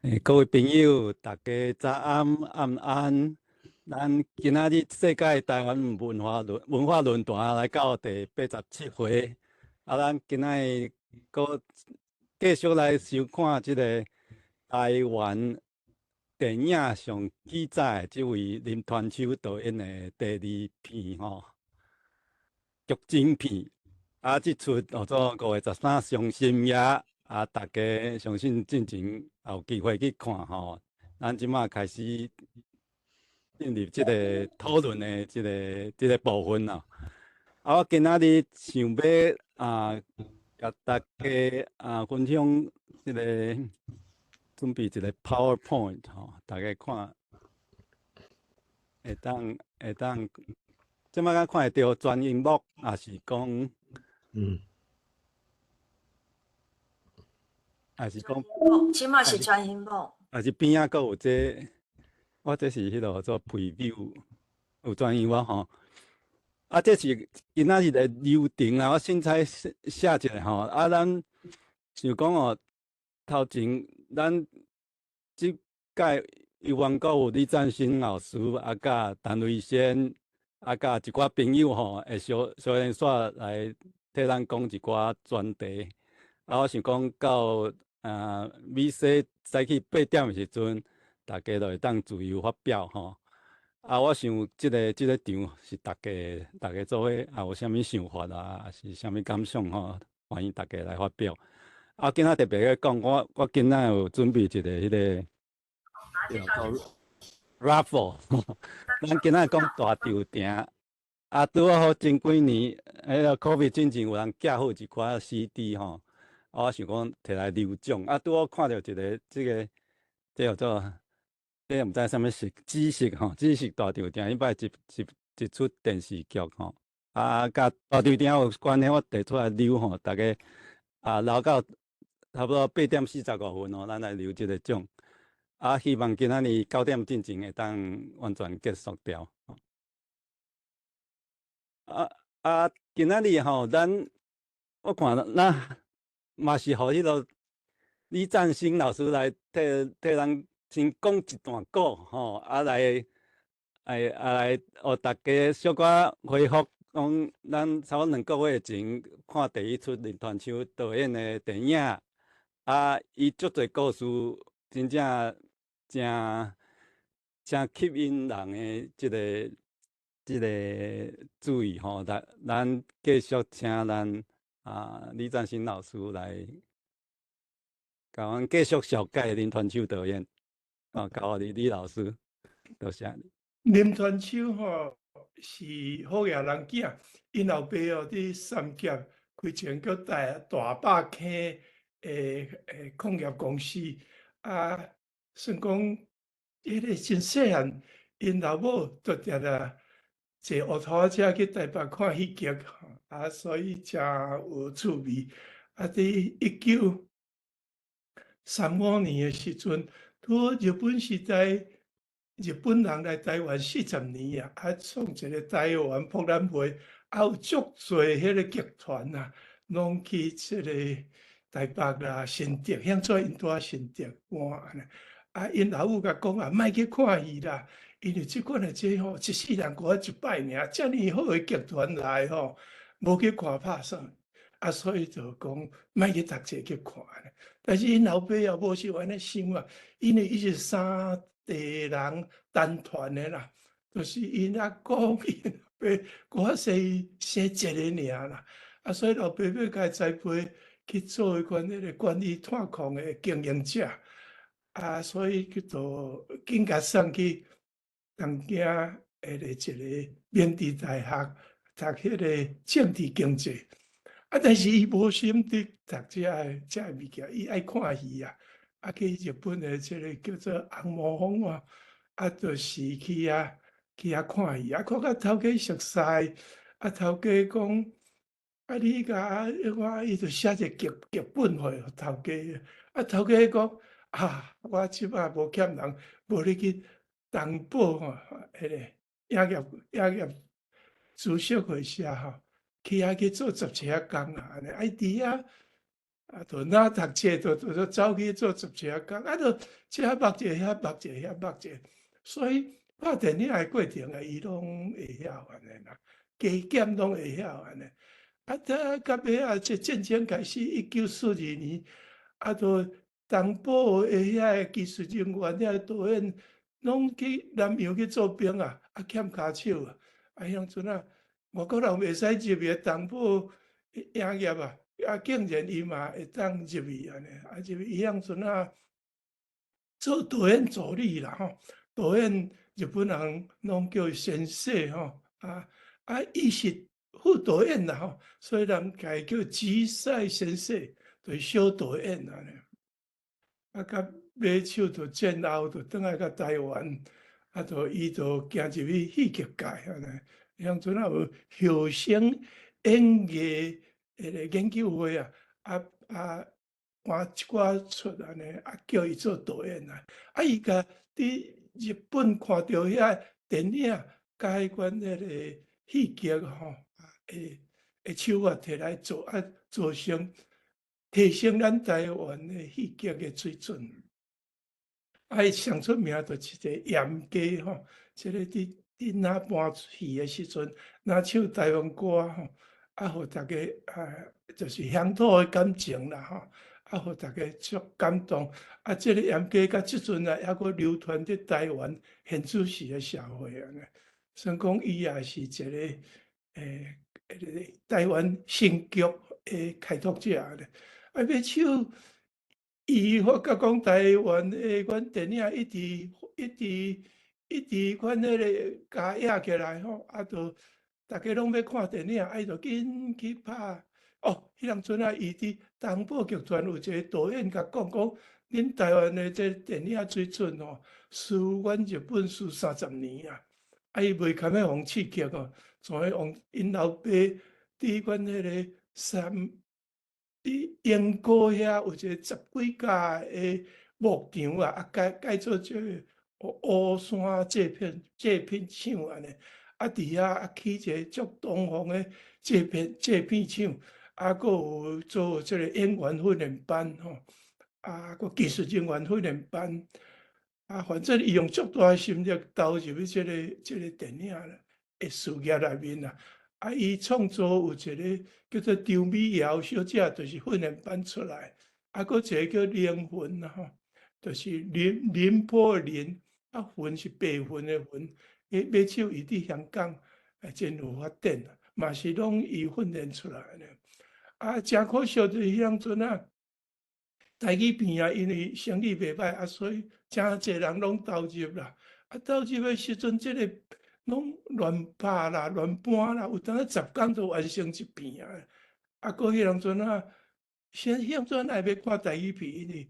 各位朋友，大家早安、晚安。咱今仔日世界台灣文化論壇來到第87回。啊，咱今仔日閣繼續來收看這个台灣電影上記載這位林傳秋導演的第二片吼劇情片。啊，這齣號做5月13傷心夜。啊，大家相信進前也有機會去看吼。咱這馬開始進入這個討論的這個部分啦。啊，我今仔日想欲啊，共大家啊分享這個準備一個 PowerPoint 吼，大家看會當，這馬敢看會著全螢幕，抑是講抑是講，這馬是全螢幕，抑是邊仔閣有這，我這是彼落做 preview，有全螢幕吼。啊，這是今仔日的流程啦，我凊彩寫寫一下吼。啊，咱想講哦，頭前咱這屆有緣故有李贊新老師，啊，佮陳慧仙，啊，佮一寡朋友吼，會小小連續來替咱講一寡專題。啊，我想講到啊，尾說早起8點的時陣，大家就會當自由發表吼。啊，我想這個場是大家做伙，也有啥物想法啊，抑是啥物感想吼，歡迎大家來發表。啊，今仔特別去講，我今仔有準備一個彼个叫做 raffle，咱今仔講大稻埕。啊，拄好前幾年，彼个 COVID 進前有人寄好一寡 CD 吼，啊，我想講提來留獎。啊，拄好看著一个這个，這叫做，這毋知啥物色，紫色吼，紫色大稻埕，彼擺一齣電視劇吼，啊，佮大稻埕有關係，我提出來留吼，大家啊留到差不多8點45分哦，咱來留這个獎。啊，希望今仔日9點進前會當完全結束掉。啊啊，今仔日吼，咱我看咱嘛是予彼个李贊新老師來替咱先講一段古吼，啊來，哎啊來，予大家小可回覆，講咱差不多2個月前看第一齣林傳秋導演的電影，啊，伊足濟故事，真正誠誠吸引人的這個注意吼，咱繼續請咱啊李贊新老師來，共阮繼續紹介林傳秋導演，啊，交予你李老師，多謝你。林傳秋吼是好額人囝，𪜶老爸哦佇三峽開一間叫大壩坑的礦業公司，啊，算講彼个真細漢，𪜶老母就定定坐烏頭車去台北看戲劇，啊，所以誠有趣味。啊，佇1935年的時陣，拄好日本時代，日本人來台灣40年啊，啊，創一个台灣博覽會，啊，有足濟彼个劇團啊，攏去這个台北啦、新竹，遐做𪜶住新竹按呢。啊，𪜶老母共講啊，莫去看戲啦，因為這款的這吼，一世人閣一擺爾，遮爾好的劇團來吼，無去看拍算。啊，所以就講莫去讀冊去看。但是𪜶老爸也無是按呢想啊，因為伊是三地人單傳的啦，就是𪜶阿公、𪜶爸，閣較細生一个爾啦。啊，所以老爸欲共伊栽培去做彼款彼个管理炭礦的經營者。啊，所以叫做緊共送去東京的一个明治大學讀彼个政治經濟。啊，但是伊無心佇讀這个物件，伊愛看戲啊。啊，去日本的這个叫做紅毛風啊，啊，就是去遐看戲，啊，看甲頭家熟似，啊，頭家講，啊，你共我，伊就寫一个劇本予頭家，啊，頭家講，啊，我這擺無欠人，無你去東寶吼，彼个影業株式會社吼，去遐去做十七仔工啊，按呢，啊，伊佇遐。啊，就若讀冊，就走去做十一工，啊，就這目者，遐目者，遐目者，所以拍電影的過程啊，伊攏會曉按呢啦，加減攏會曉按呢。啊，這到尾啊，這戰爭開始，1942年，啊，就東寶的遐個技術人員、遐個導演，攏去南洋去做兵啊，啊，欠跤手啊，啊，彼陣啊，外國人袂使入去東寶影業啊。啊！竟然伊嘛會當入去按呢，啊入去伊彼陣啊做導演助理啦吼，導演日本人攏叫伊先生吼，啊啊伊是副導演啦吼，所以人共伊叫吉賽先生，就是小導演按呢。啊，到尾手就戰後就轉來到台灣，啊，就伊就行入去戲劇界按呢。彼陣啊有後生演藝彼个研究會啊，啊啊換一寡出按呢，啊叫伊做導演啊，啊伊共佇日本看著遐電影，佮彼款彼个戲劇吼，會手法摕來做，啊做成提升咱台灣的戲劇的水準。啊，伊上出名就是一个嚴家吼，這个佇若搬戲的時陣，若唱台灣歌吼。啊，予逐家啊，就是鄉土的感情啦吼，啊，予逐家足感動。啊，這個嚴家到這陣啊，猶閣流傳佇台灣現主時的社會按呢。算講伊也是一個彼個台灣新劇的開拓者咧。啊，尾手伊發覺講台灣的款電影一直一直一直款彼個加壓起來吼，啊，就逐家攏欲看電影，啊，伊就緊去拍。哦，彼當陣啊，伊佇東寶劇團有一個導演共講講，恁台灣的這電影水準吼，輸阮日本輸30年啊！啊，伊袂堪欲予刺激哦，怎會予𪜶老爸佇阮彼个三佇英國遐有一個十幾家的牧場啊，啊改改做這個烏山製片廠按呢，啊佇遐啊起一個足東方的製片廠，啊，閣有做這個演員訓練班吼，啊，閣技術人員訓練班，啊，反正伊用足大的心力投入去這個電影的事業內面啦。啊，伊創造有一個叫做張美瑤小姐，就是訓練班出來，啊，閣一個叫靈魂啦吼，就是寧寧波的寧，啊，雲是白雲的雲，伊尾手伊佇香港真有發展，嘛是攏伊訓練出來的。啊，誠可惜就是彼當陣啊，台語片啊，因為生意袂䆀啊，所以誠濟人攏投入啦。啊，投入的時陣，這個攏亂拍啦、亂搬啦，有當10工就完成一片啊。啊，閣彼當陣啊，先彼當陣愛欲看台語片，因為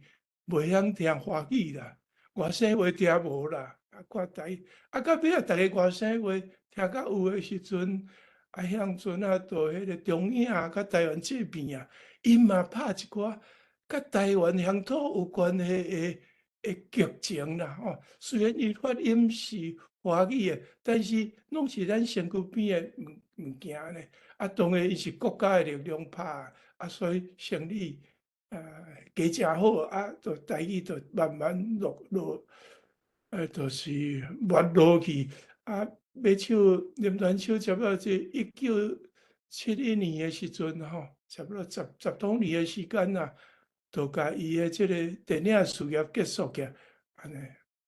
袂曉聽華語啦，外省話聽無啦，啊，看台語。啊，到尾啊，逐个外省話聽較有的時陣，啊，彼當陣啊，就彼個中影佮台灣製片啊，𪜶嘛拍一寡佮台灣鄉土有關係的劇情啦吼。雖然伊發音是華語的，但是攏是咱身軀邊的物件呢。啊，當然伊是國家的力量拍，啊，所以生意加誠好，啊，就台語就慢慢落落，就是沒落去。啊，尾手林傳秋差不多這1971年的時陣吼，差不多十多年的時間啊，就共伊的這個電影事業結束去，按呢，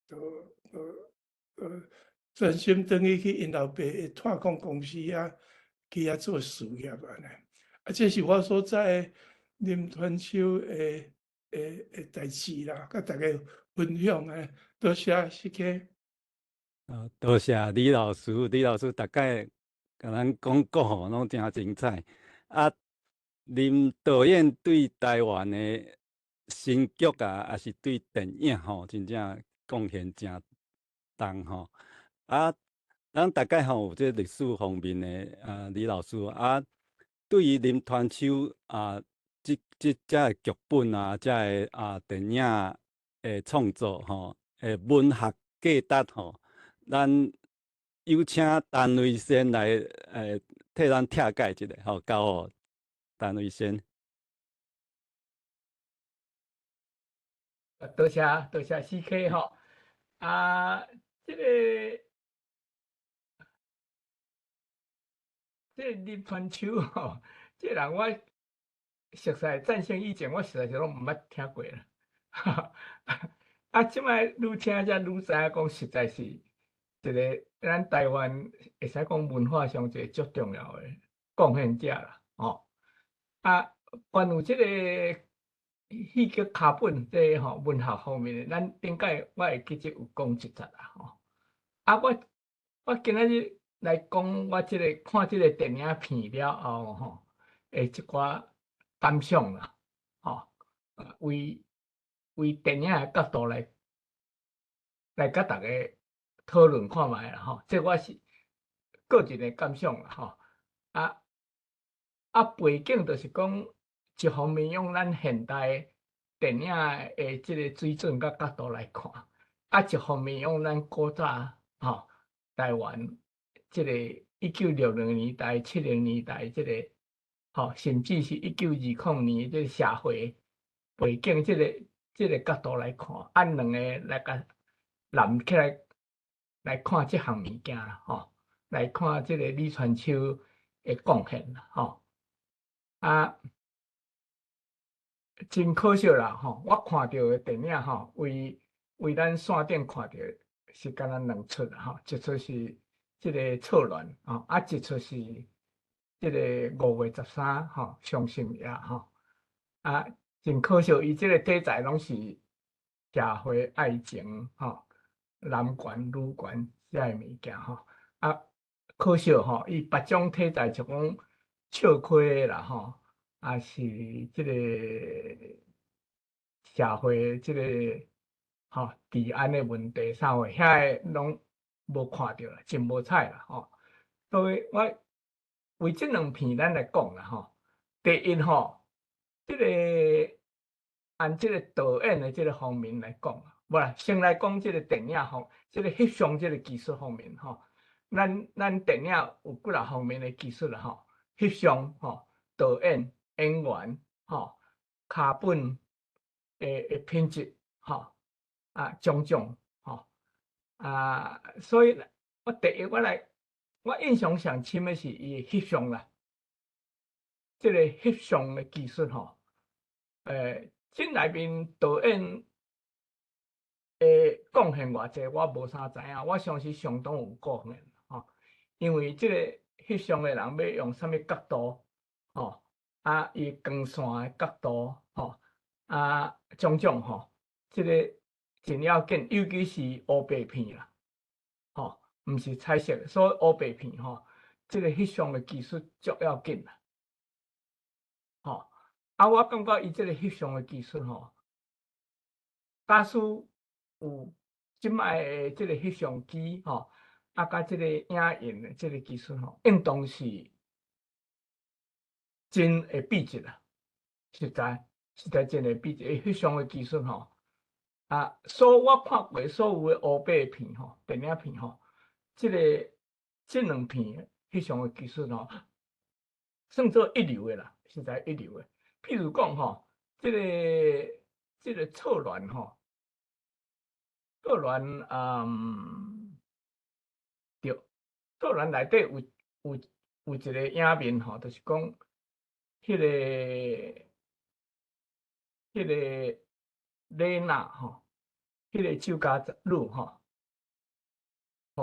就專心轉去去𪜶老爸的炭礦公司遐去遐做事業按呢。啊，這是我所知的林傳秋的代誌啦，佮大家分享的，多謝，謝謝。啊，多謝李老師，李老師逐擺共咱講古吼，攏誠精彩。啊，林導演對台灣的新劇啊，抑是對電影吼，真正貢獻誠重吼。啊，咱逐擺吼有這歷史方面的啊，李老師啊，對於林傳秋啊，這個劇本啊，這个啊電影的創作吼，的文學價值吼，咱有請陳維先來替咱拆解一下，吼，交予陳維先。多謝多謝 CK 吼。啊，這個林傳秋吼，這個人我熟似戰勝以前，我實在是攏毋捌聽過啦。啊，這擺愈聽才愈知影講，實在是一個咱台灣會使講文化上一個足重要的貢獻者啦，吼。啊，關於這個戲劇腳本這吼文學方面的，咱頂擺我會記得有講一節啦，吼。啊，我今仔日來講我這個看這個電影片了後，吼，的一寡感想啦，吼，為電影的角度來佮大家討論看覓啦，吼，這我是個人的感想啦，吼。啊，背景就是講，一方面用咱現代電影的這個水準佮角度來看，啊，一方面用咱古早吼台灣這個1960年代、70年代這個吼，甚至是1920年這個社會背景這個角度來看，按兩個來共連起來來看這項物件啦，吼，來看這個李傳秋的貢獻啦，吼。啊，真可惜啦，吼！我看著的電影吼，為咱線頂看著是敢若兩齣啦，吼，一齣是這個錯亂，吼，啊，一齣是這個5月13，吼，傷心夜，吼，啊，真可惜，伊這個題材攏是社會愛情，吼，男權女權這个物件，吼，啊，可惜吼，伊別種題材就講笑虧啦，吼，啊是這個社會這個吼治安的問題啥貨，遐个攏無看著啦，真無彩啦，吼。所以我為這兩片咱來講啦，吼。第一吼，這個按這個導演的這個方面來講，無啦，先來講這個電影方，這個翕相這個技術方面吼。咱電影有幾若方面的技術啦，吼，翕相吼，導演、演員吼，腳本的品質吼，啊，種種吼，啊，所以我第一我來，我印象上深的是伊的翕相啦，這個翕相的技術吼，這內面導演的貢獻偌濟，我無啥知影，我相信相當有貢獻吼，因為這個翕相的人欲用啥物角度，吼，啊，伊光線的角度，吼，啊，種種吼，這個真要緊，尤其是烏白片啦，吼，毋是彩色，所以烏白片吼，這個翕相的技術足要緊啦，吼，啊，我感覺伊這個翕相的技術吼，假使有這擺的這個翕相機吼，啊，佮這個影印的這個技術吼，應當是真會變質啦，實在真會變質。翕相的技術吼，啊，所我看過所有的烏白片吼，電影片吼，這個這兩片翕相的技術吼，算做一流的啦，實在一流的。譬如講吼，這個錯亂吼，錯亂，對，錯亂內底有一個影面吼，就是講彼個麗娜吼，彼個酒家女吼，予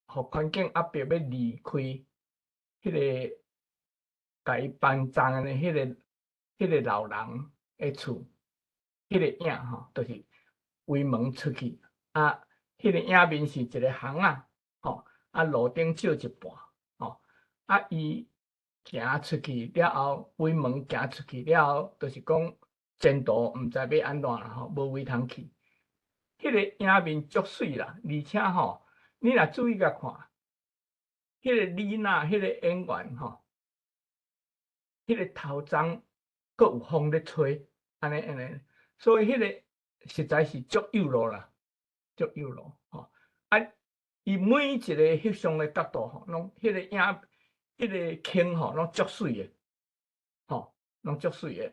環境壓迫欲離開，彼個共伊幫葬的彼個老人的厝，彼個影吼，就是圍門出去，啊，彼個影面是一個巷仔，吼，啊，路頂照一半，吼，啊，伊行出去了後，圍門行出去了後，就是講前途毋知欲按怎啦，吼，無位通去。彼個影面足媠啦，而且吼，你若注意共看，彼個李娜，彼個演員吼，彼個頭鬃閣有風咧吹，按呢按呢，所以彼個實在是足幼路啦，足幼路吼。啊，伊每一個翕相的角度吼，攏彼個影，彼個景吼，攏足媠的，吼，攏足媠的。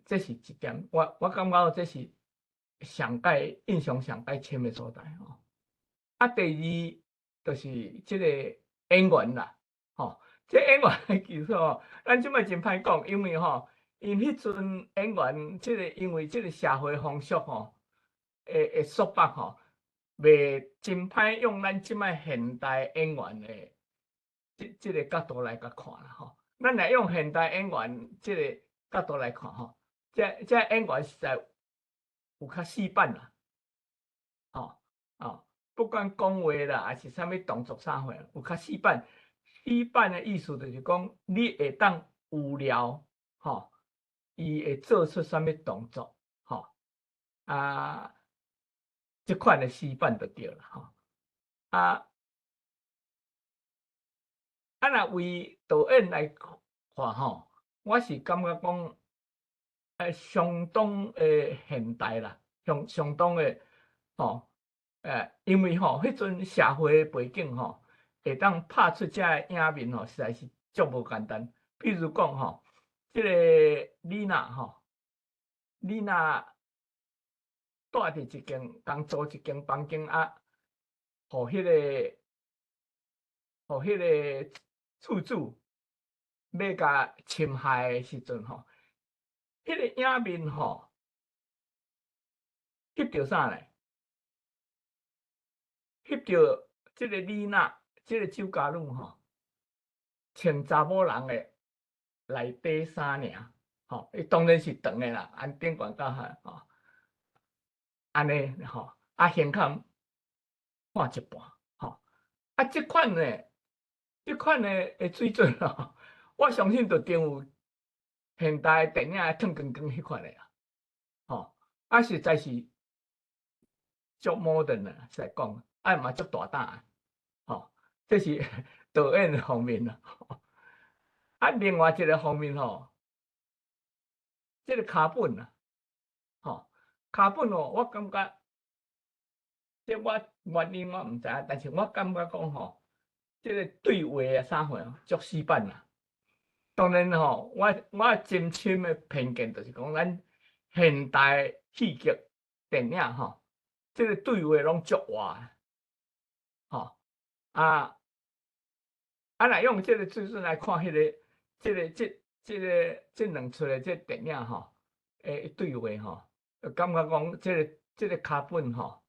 這是一點，我感覺這是上蓋印象上蓋深的所在吼。啊，第二就是這個演員啦，吼，這演員的技術吼，咱這擺真歹講，因為吼，𪜶彼陣演員，這個因為這個社會風俗吼，會束縛吼，袂真歹用咱這擺現代演員的這個角度來共看啦吼。咱若用現代演員這個角度來看吼，這演員實在有較死板啦，吼哦，不管講話啦，還是啥物動作啥貨，有較死板。死板的意思就是講，你會當預料，吼，伊會做出啥物動作，吼，啊，這款的死板就對啦，吼，啊，啊，若為導演來看吼，我是感覺講，相當的現代啦，相當的，吼，因為吼，彼陣社會的背景吼，會當拍出這个影面吼，實在是足無簡單。比如講吼，這個李娜吼，李娜蹛佇一間，共租一間房間啊，予彼個厝主欲共侵害的時陣吼，彼個影面吼，翕著啥咧？翕著這個李娜。這個酒家女吼，穿查某人的內底衫爾，吼，伊當然是長的啦，按頂懸到遐吼，按呢吼，啊，胸坎看一半，吼，啊，這款的水準吼，我相信就定有現代電影褪光光彼款的啦，吼，啊，實在是足 modern 啊，實在講，啊嘛足大膽的，吼。這是導演方面啦，啊，另外一個方面吼，這個腳本啊，吼，腳本哦，我感覺，這我原因我毋知影，但是我感覺講吼，這個對話啊啥貨足死板啦。當然吼，我真深的偏見就是講，咱現代戲劇電影吼，這個對話攏足活，吼啊。啊，若用這個水準來看，彼個、這個、這、這個、這兩齣的這電影吼，對話吼，感覺講這個腳本吼，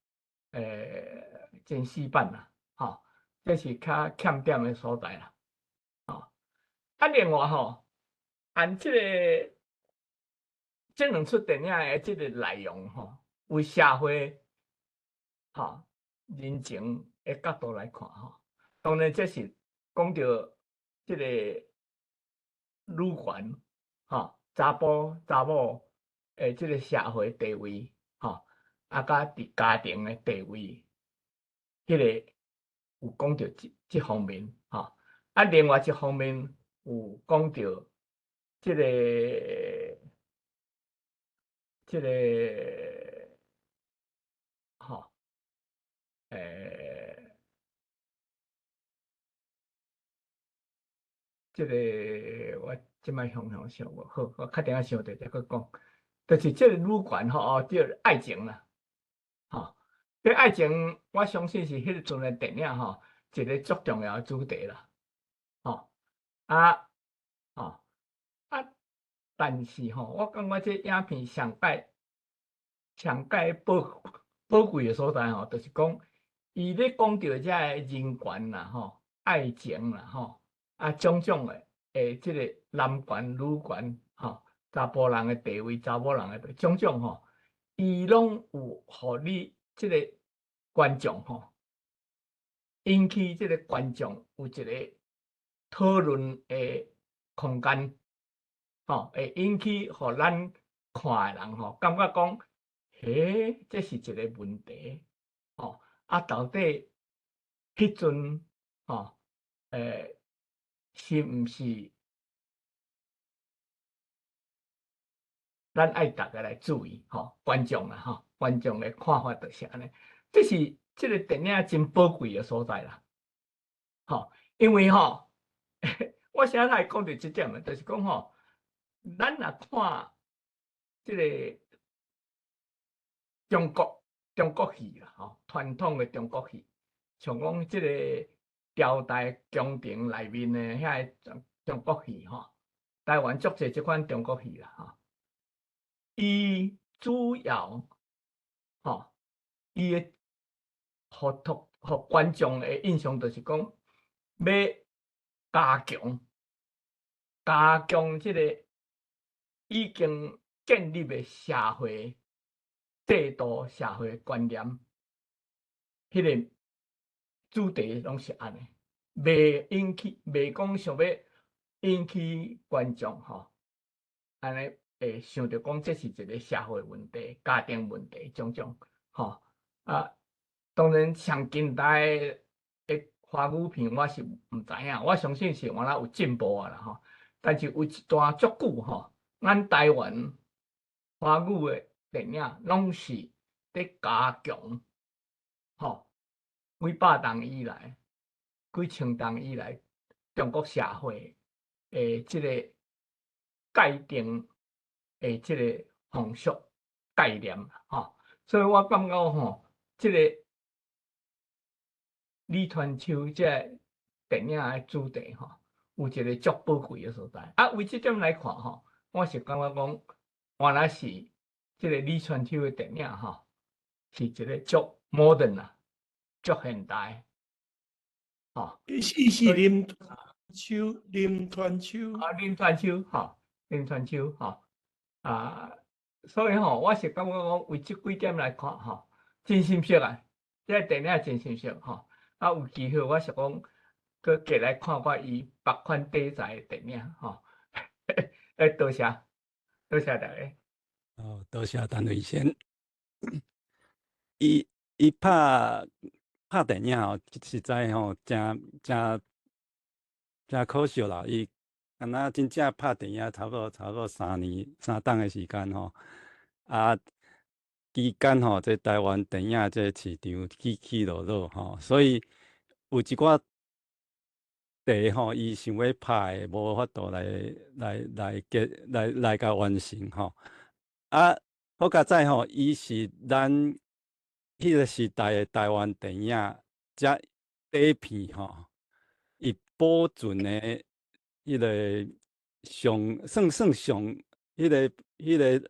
真死板啦，吼，這是較欠點的所在啦，吼。啊，另外吼，按這個這兩齣電影的這個內容吼，為社會吼人情的角度來看吼，當然這是講著這個女權，吼，查埔查某的這個社會地位，吼，啊，佮佇家庭的地位，彼個有講著這方面，吼，啊，另外一方面有講著這個，吼，這個我這擺想想想無好，我較等下想著再閣講。就是這個女權吼，哦，對愛情啦，吼，這愛情我相信是彼個陣的電影吼，一個足重要的主題啦，吼，啊，吼，啊，但是吼，我感覺這影片上蓋上蓋寶寶貴的所在吼，就是講伊咧講著這個人權啦，吼，愛情啦，吼，啊，種種的這個男權、女權，吼，查埔人的地位、查某人的地位，種種吼，伊攏有予你這個觀眾吼，引起這個觀眾有一個討論的空間，吼，會引起予咱看的人吼，感覺講，嘿，這是一個問題，吼，啊，到底彼陣吼，是毋是咱愛逐家來注意吼，觀眾啊吼，觀眾的看法就是按呢，這是這個電影真寶貴的所在啦，吼，因為吼，我啥會講著這點呢？就是講吼，咱若看這个中國戲啦，吼，傳統的中國戲，像講這个朝代宮廷內面的遐个中國戲吼，台灣足濟這款中國戲啦，吼，伊主要吼，伊的予讀予觀眾的印象就是講，欲加強這个已經建立的社會制度、社會觀念，彼个主題攏是按呢，袂引起，袂講想欲引起觀眾吼，按呢會想著講這是一个社會問題、家庭問題種種吼啊。當然，上近代的華語片我是毋知影，我相信是原來有進步啊啦吼。但是有一段足久吼，咱台灣華語的電影攏是佇加強吼，幾百年以來、幾千年以來，中國社會的這個界定的這個風俗概念吼，所以我感覺吼，這個李傳秋這个電影的主題吼，有一個足寶貴的所在。啊，為這點來看吼，我是感覺講，原來是這個李傳秋的電影吼，是一個足 modern 啊，足現代。吼，伊是林秋，林傳秋。啊，林傳秋吼，林傳秋吼，啊，所以吼，我是感覺講，為這幾點來看吼，真心適啊，這個電影真心適吼。啊，有機會我是講，閣過來看看伊別款題材的電影吼。欸，多謝，多謝大家。哦，多謝陳慧仙。伊拍電影吼，實在吼，誠誠誠可惜啦。伊敢若真正拍電影，差不多3年3冬的時間吼。啊，期間吼，這台灣電影這市場起起落落吼，所以有一寡題吼，伊想欲拍的，無法度來結來來共完成吼。啊，好佳哉吼，伊是咱彼個時代的台灣電影遮底片吼，伊保存的彼個上算算上彼個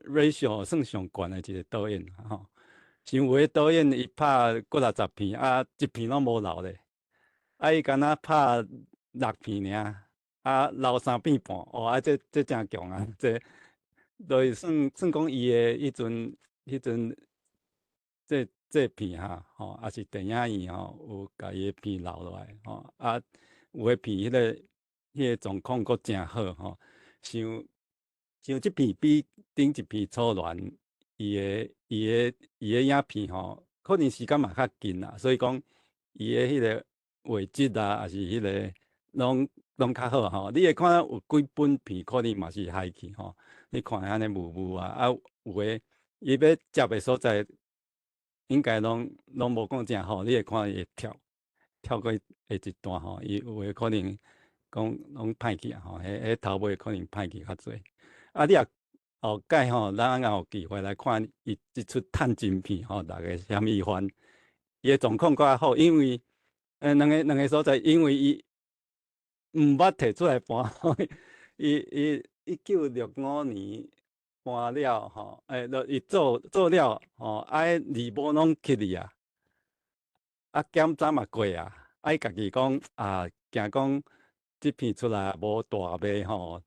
ratio 算上懸的一個導演吼。像有的導演伊拍幾若十片，啊，一片攏無留咧，啊，伊敢若拍六片爾，啊，留三片半，哦，啊，這誠強啊，這就是算講伊的彼陣這片哈，吼，抑是電影院吼，有共伊的片留落來，吼，啊，有的片彼個狀況閣誠好吼，像這片比頂一片初戀，伊的影片吼，可能時間嘛較近啦，所以講伊的彼個畫質啊，抑是彼個攏較好吼。你會看有幾本片可能嘛是害去吼，你看按呢霧霧啊，啊有的伊欲接的所在，應該攏無講誠好，你會看伊會跳過的一段吼，伊有的可能講攏歹去啊吼，彼頭尾可能歹去較濟。啊，你若後蓋吼，咱也有機會來看伊這齣探偵片吼，逐个嫌疑犯，伊的狀況閣較好，因為兩個所在，因為伊毋捌提出來搬，伊1965年搬了吼，欸，伊做了吼，啊，字幕攏刻去啊，啊，檢查嘛過啊，啊，伊家己講啊，驚講這片出來無大賣吼，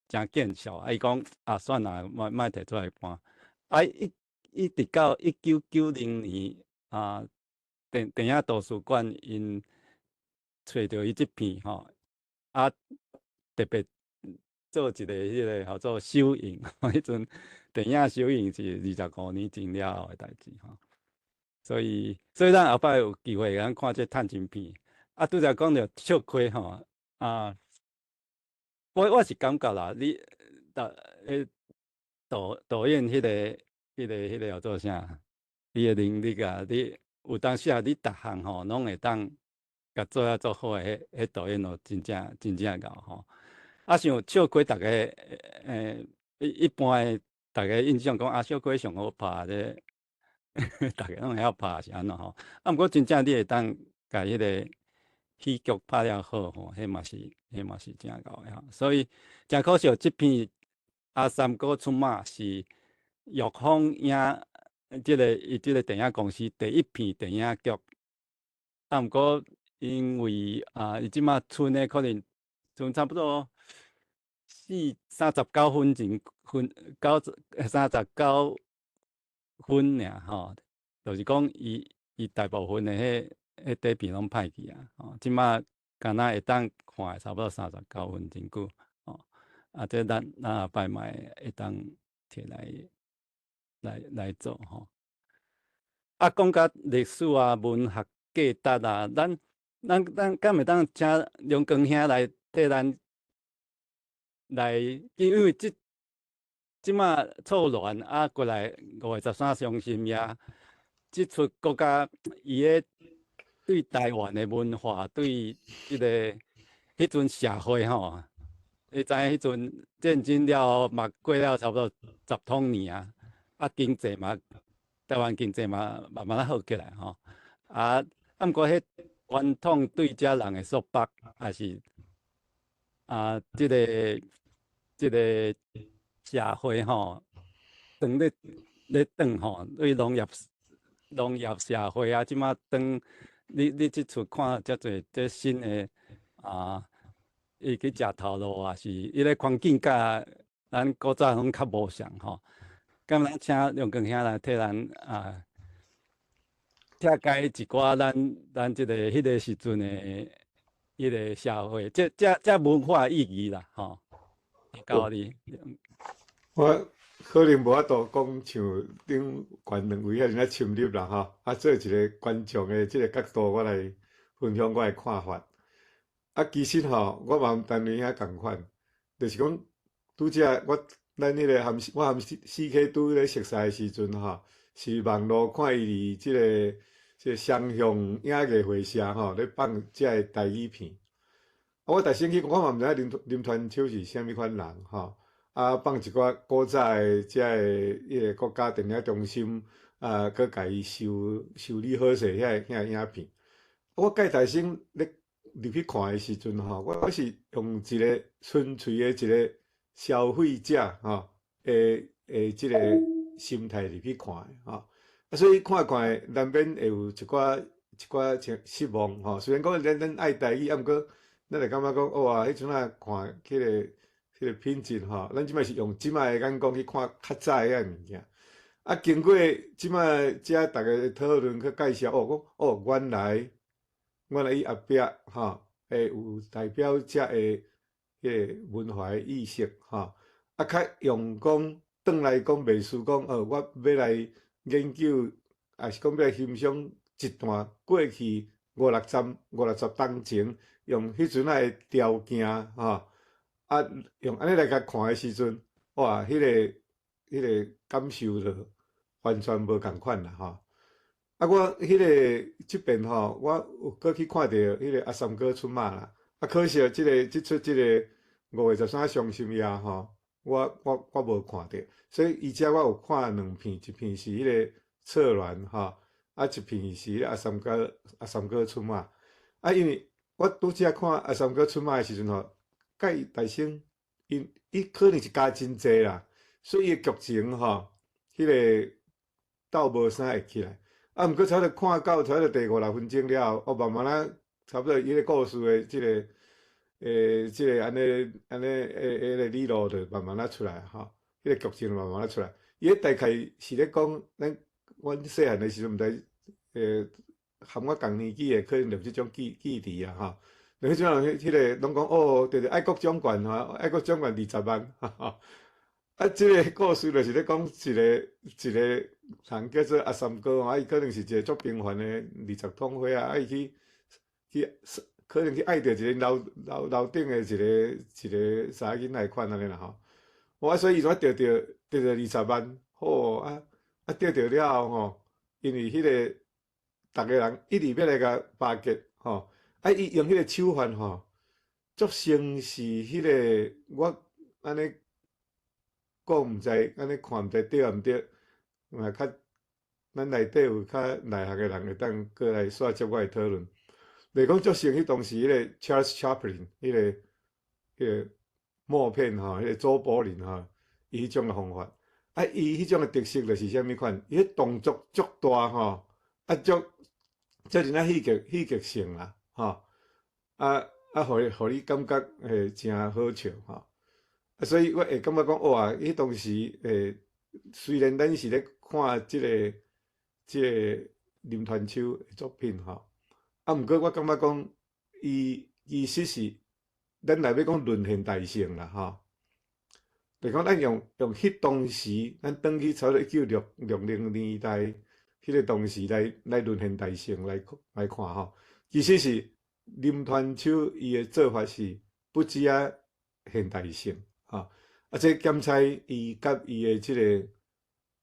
誠見笑，啊，伊講啊，算啦，莫提出來搬，啊，一直到1990年啊，電影圖書館𪜶揣著伊這片吼，啊，特別做一個彼個號做首映，彼陣電影首映是25年前了後的代誌吼，所以咱後擺有機會會當看這探偵片，啊，拄才講著笑虧吼，啊，我是感覺啦，你導導演彼個叫做啥？你的能力啊，你有當時啊，你逐項吼攏會當共做啊做好的，彼導演哦，真正真正𠢕吼。啊，像笑虧，逐个一般的逐家印象講啊，小鬼上好拍這，逐家攏會曉拍是按怎吼？啊，毋過真正你會當共彼個戲劇拍了好吼，彼嘛是誠𠢕的吼。所以誠可惜，這片阿三哥出馬是玉峰影這个伊這个電影公司第一片電影劇。啊，毋過因為啊，伊這馬賰的可能賰差不多39分前分九39分爾吼，就是講伊大部分的彼底片攏歹去啊，吼，這馬敢若會當看的差不多三十九分真久，吼，啊，這咱後擺嘛會當摕來做吼。啊，講甲歷史啊、文學價值啊，咱敢會當請梁光兄來替咱來，因為這馬錯亂啊，過來5月13傷心夜，這齣國家伊個對台灣的文化，對這个彼陣社會吼，你知影彼陣戰爭了後嘛過了差不多十通年啊，啊經濟嘛，台灣經濟嘛慢慢仔好起來吼，啊，毋過彼傳統對遮人的束縛，還是啊，這个社會吼，當咧轉吼，對農業社會啊，這馬當你這齣看遮濟這新的啊，伊去食頭路啊，是伊个環境佮咱古早攏較無相吼。敢咱請梁光兄來替咱啊，拆解一寡咱這个彼个時陣的彼个社會，這文化意義啦，吼。交你。我可能無法度講像頂懸兩位遐爾仔深入啦吼，啊，做一个觀眾的這个角度，我來分享我的看法。啊，其實吼，我嘛和陳兄仝款，就是講拄才我咱彼个含我含 CK 拄咧熟似的時陣吼，是網路看伊佇這个雙向影藝會社吼咧放這个台語片。啊，我逐先去，我嘛毋知影林傳秋是啥物款人吼。啊，放一寡古早的這个彼个國家電影中心啊，閣共伊修理好勢遐影片。我蓋大先咧入去看的時陣吼，我是用一个純粹的一個消費者吼的這个心態入去看的吼。啊，所以看看難免會有一寡失望吼。雖然講咱愛台語，啊，毋過咱會感覺講，哇，彼陣仔看彼个品質吼，咱這擺是用這擺的眼光去看較早的遐物件。啊，經過這擺遮逐家討論去介紹，哦，講哦，原來伊後壁吼會有代表遮的彼个文化的意識吼。啊，較用講轉來講，袂輸講哦，我欲來研究，抑是講欲來欣賞一段過去五六十冬前，用彼陣仔的條件吼。啊，用按呢來共看的時陣，哇，彼个感受就完全無仝款啦吼。啊，我彼个這邊吼，我有閣去看著彼个阿三哥出馬啦。啊，可惜這个這齣這个5月13傷心夜吼，我無看著，所以伊遮我有看兩片，一片是彼个錯亂吼，啊，一片是彼个阿三哥出馬。啊，因為我拄才看阿三哥出馬的時陣吼，佮伊大聲，因伊可能是加真濟啦，所以伊的劇情吼，彼个鬥無啥會起來。啊，毋過差不多看到差不多第五六分鐘了後，哦，慢慢仔差不多伊个故事的這个，這个按呢按呢，彼个理路就慢慢仔出來吼，彼个劇情慢慢仔出來。伊彼大概是咧講，咱阮細漢的時陣，毋知，含我仝年紀的，可能就有這種記憶啊吼。彼陣人彼个攏講哦，著是愛國獎券吼，愛國獎券20萬，啊，這个故事就是咧講一個人叫做阿三哥吼，啊，伊可能是一個足平凡的二十通歲仔，啊，伊去可能去愛著一個樓頂的一個查某囡仔款按呢啦吼。哇，所以伊怎得著二十萬，好啊啊得著了後吼，因為彼个逐个人一直欲來共巴結吼。啊！伊用彼个手法吼，足像是彼个我按呢講毋知按呢看毋知對抑毋對，嘛較咱內底有較內行的人會當過來煞接我的討論。就是講足像彼當時彼个 Charles Chaplin 彼个默片吼，彼个周柏林吼，伊彼種的方法。啊，伊彼種的特色就是啥物款？伊彼動作足大吼，啊足遮爾仔戲劇性啦，吼，啊，予你感覺誠好笑吼。啊，所以我會感覺講哇，彼當時雖然咱是咧看這個林湍秋的作品吼，啊，毋過我感覺講，伊其實是咱若欲講論現代性啦，吼，就講咱用彼當時，咱轉去差不多1960年代，彼個當時來論現代性來看吼，其實是林湍秋伊的做法是不止仔現代性，吼，啊，這兼采伊佮伊的這個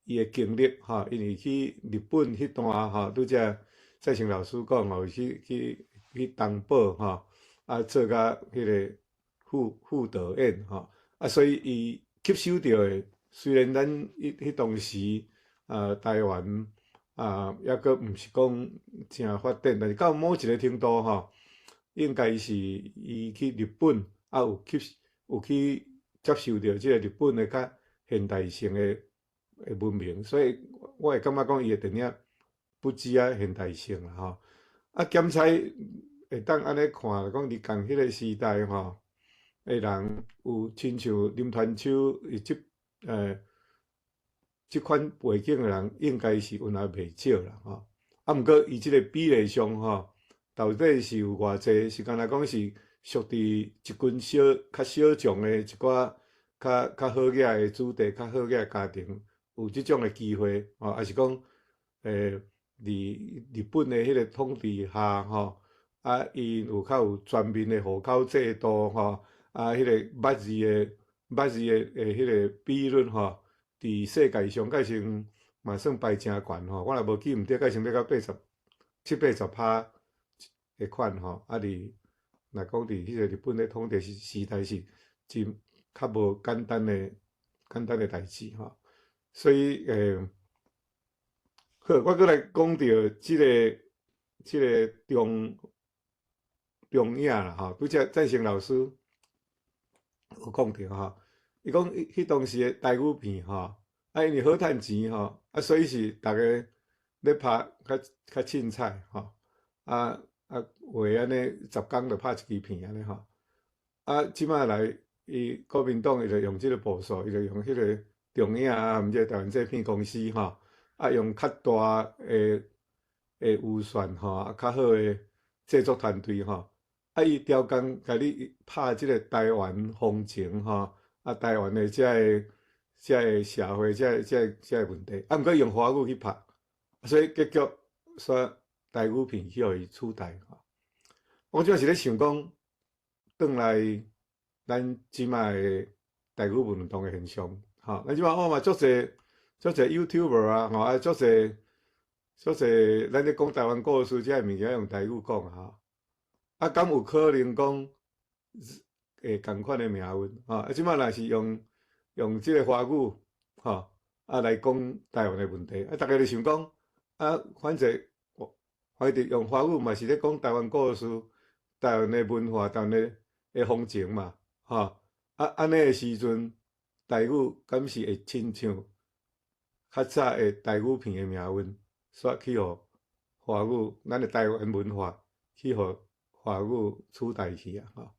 伊的經歷吼，因為去日本彼段吼，拄才蔡成老師講吼，去東寶吼，啊做甲彼個副導演吼，啊，所以伊吸收著的，雖然咱彼當時啊台灣啊猶閣毋是講誠發展，但是到某一個程度吼，應該是伊去日本啊有去接受著這個日本的較現代性的文明，所以我會感覺講伊的電影不止仔現代性啦吼，啊兼采會當按呢看，講佇仝彼個時代吼，的人有親像林湍秋伊這款背景的人，應該是有影袂少啦吼。啊，毋過伊這個比例上吼，到底是有偌濟？是敢若講是屬佇一群較小眾的一寡較好額的子弟、較好額的家庭，有這種的機會吼，抑是講佇日本的彼個統治下吼，啊，𪜶有較有全面的戶口制度吼，啊，彼個捌字的彼個比率吼，佇世界上蓋算嘛算排誠懸吼，我若無記毋對，蓋算欲到八十七八十趴的款吼，啊，若講佇彼個日本咧統治時代是真較無簡單的代誌吼，所以好，我閣來講著這個中影啦吼，拄才贊成老師有講著吼，伊講彼當時的台語片吼，啊因為好趁錢吼，啊所以是逐家咧拍較凊彩吼，啊話按呢10工就拍一支片按呢吼，啊這擺來伊國民黨伊就用這個步數，伊就用彼個中影啊，毋是台灣製片公司吼，啊用較大的預算吼，啊較好的製作團隊吼，啊伊刁工共你拍這個台灣風情吼，啊台灣的這個社會這個問題，啊毋過用華語去拍，所以結局煞台語片去予伊取代吼。我這擺是咧想講，轉來咱這擺的台語運動的現象，吼，咱這擺我嘛足濟足濟 YouTuber 啊，吼啊足濟足濟，咱咧講台灣故事，這个物件用台語講吼，啊，敢有可能講會仝款的命運？吼，啊，這擺若是用這個華語，吼，啊來講台灣的問題，啊，逐家就想講，啊，反正用華語嘛是咧講台灣故事、台灣的文化、台灣的風情嘛，吼，啊，按呢的時陣，台語敢是會親像較早的台語片的命運，煞去予華語，咱的台灣文化去予華語取代去啊，吼。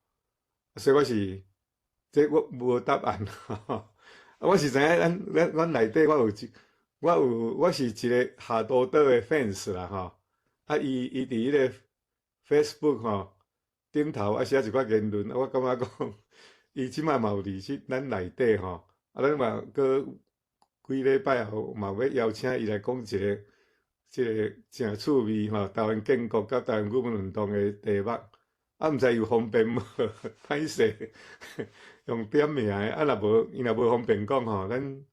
所以我是，這我無答案，啊，我是知影咱內底我是一個夏多島的 fans 啦，吼。啊，伊佇彼個 Facebook 吼頂頭啊寫一寡言論，我感覺講，伊這擺嘛有佇這咱內底吼，啊，咱嘛閣幾禮拜後嘛欲邀請伊來講一個這個誠趣味吼，台灣建國佮台灣語文運動的題目，啊，毋知有方便無？歹勢用點名的，啊，若無伊若無方便講吼，咱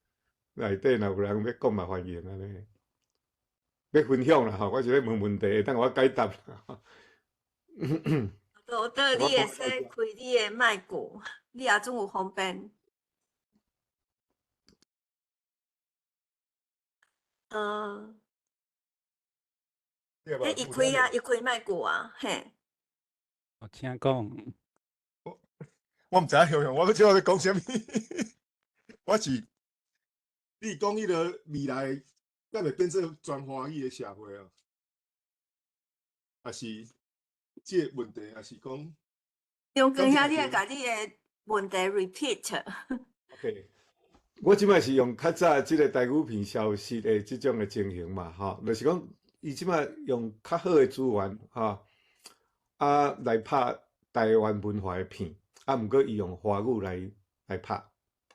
內底若有人欲講嘛歡迎按呢。欲分享啦吼，我是咧問問題，等我解答啦。多多，你會使開你的麥克，你也總有方便。對吧？欸，伊開啊，伊開麥閣啊，嘿。哦，請講。我毋知影雄雄，我欲這欲講啥物？我是你講彼个未來，敢會變做全華語的社會啊？抑是這个問題，抑是講？張根兄，你會共你的問題 repeat。 OK，我這擺是用較早這个台語片消失的這種的情形嘛，吼，就是講伊這擺用較好的資源，吼，啊來拍台灣文化的片，啊，毋過伊用華語來拍，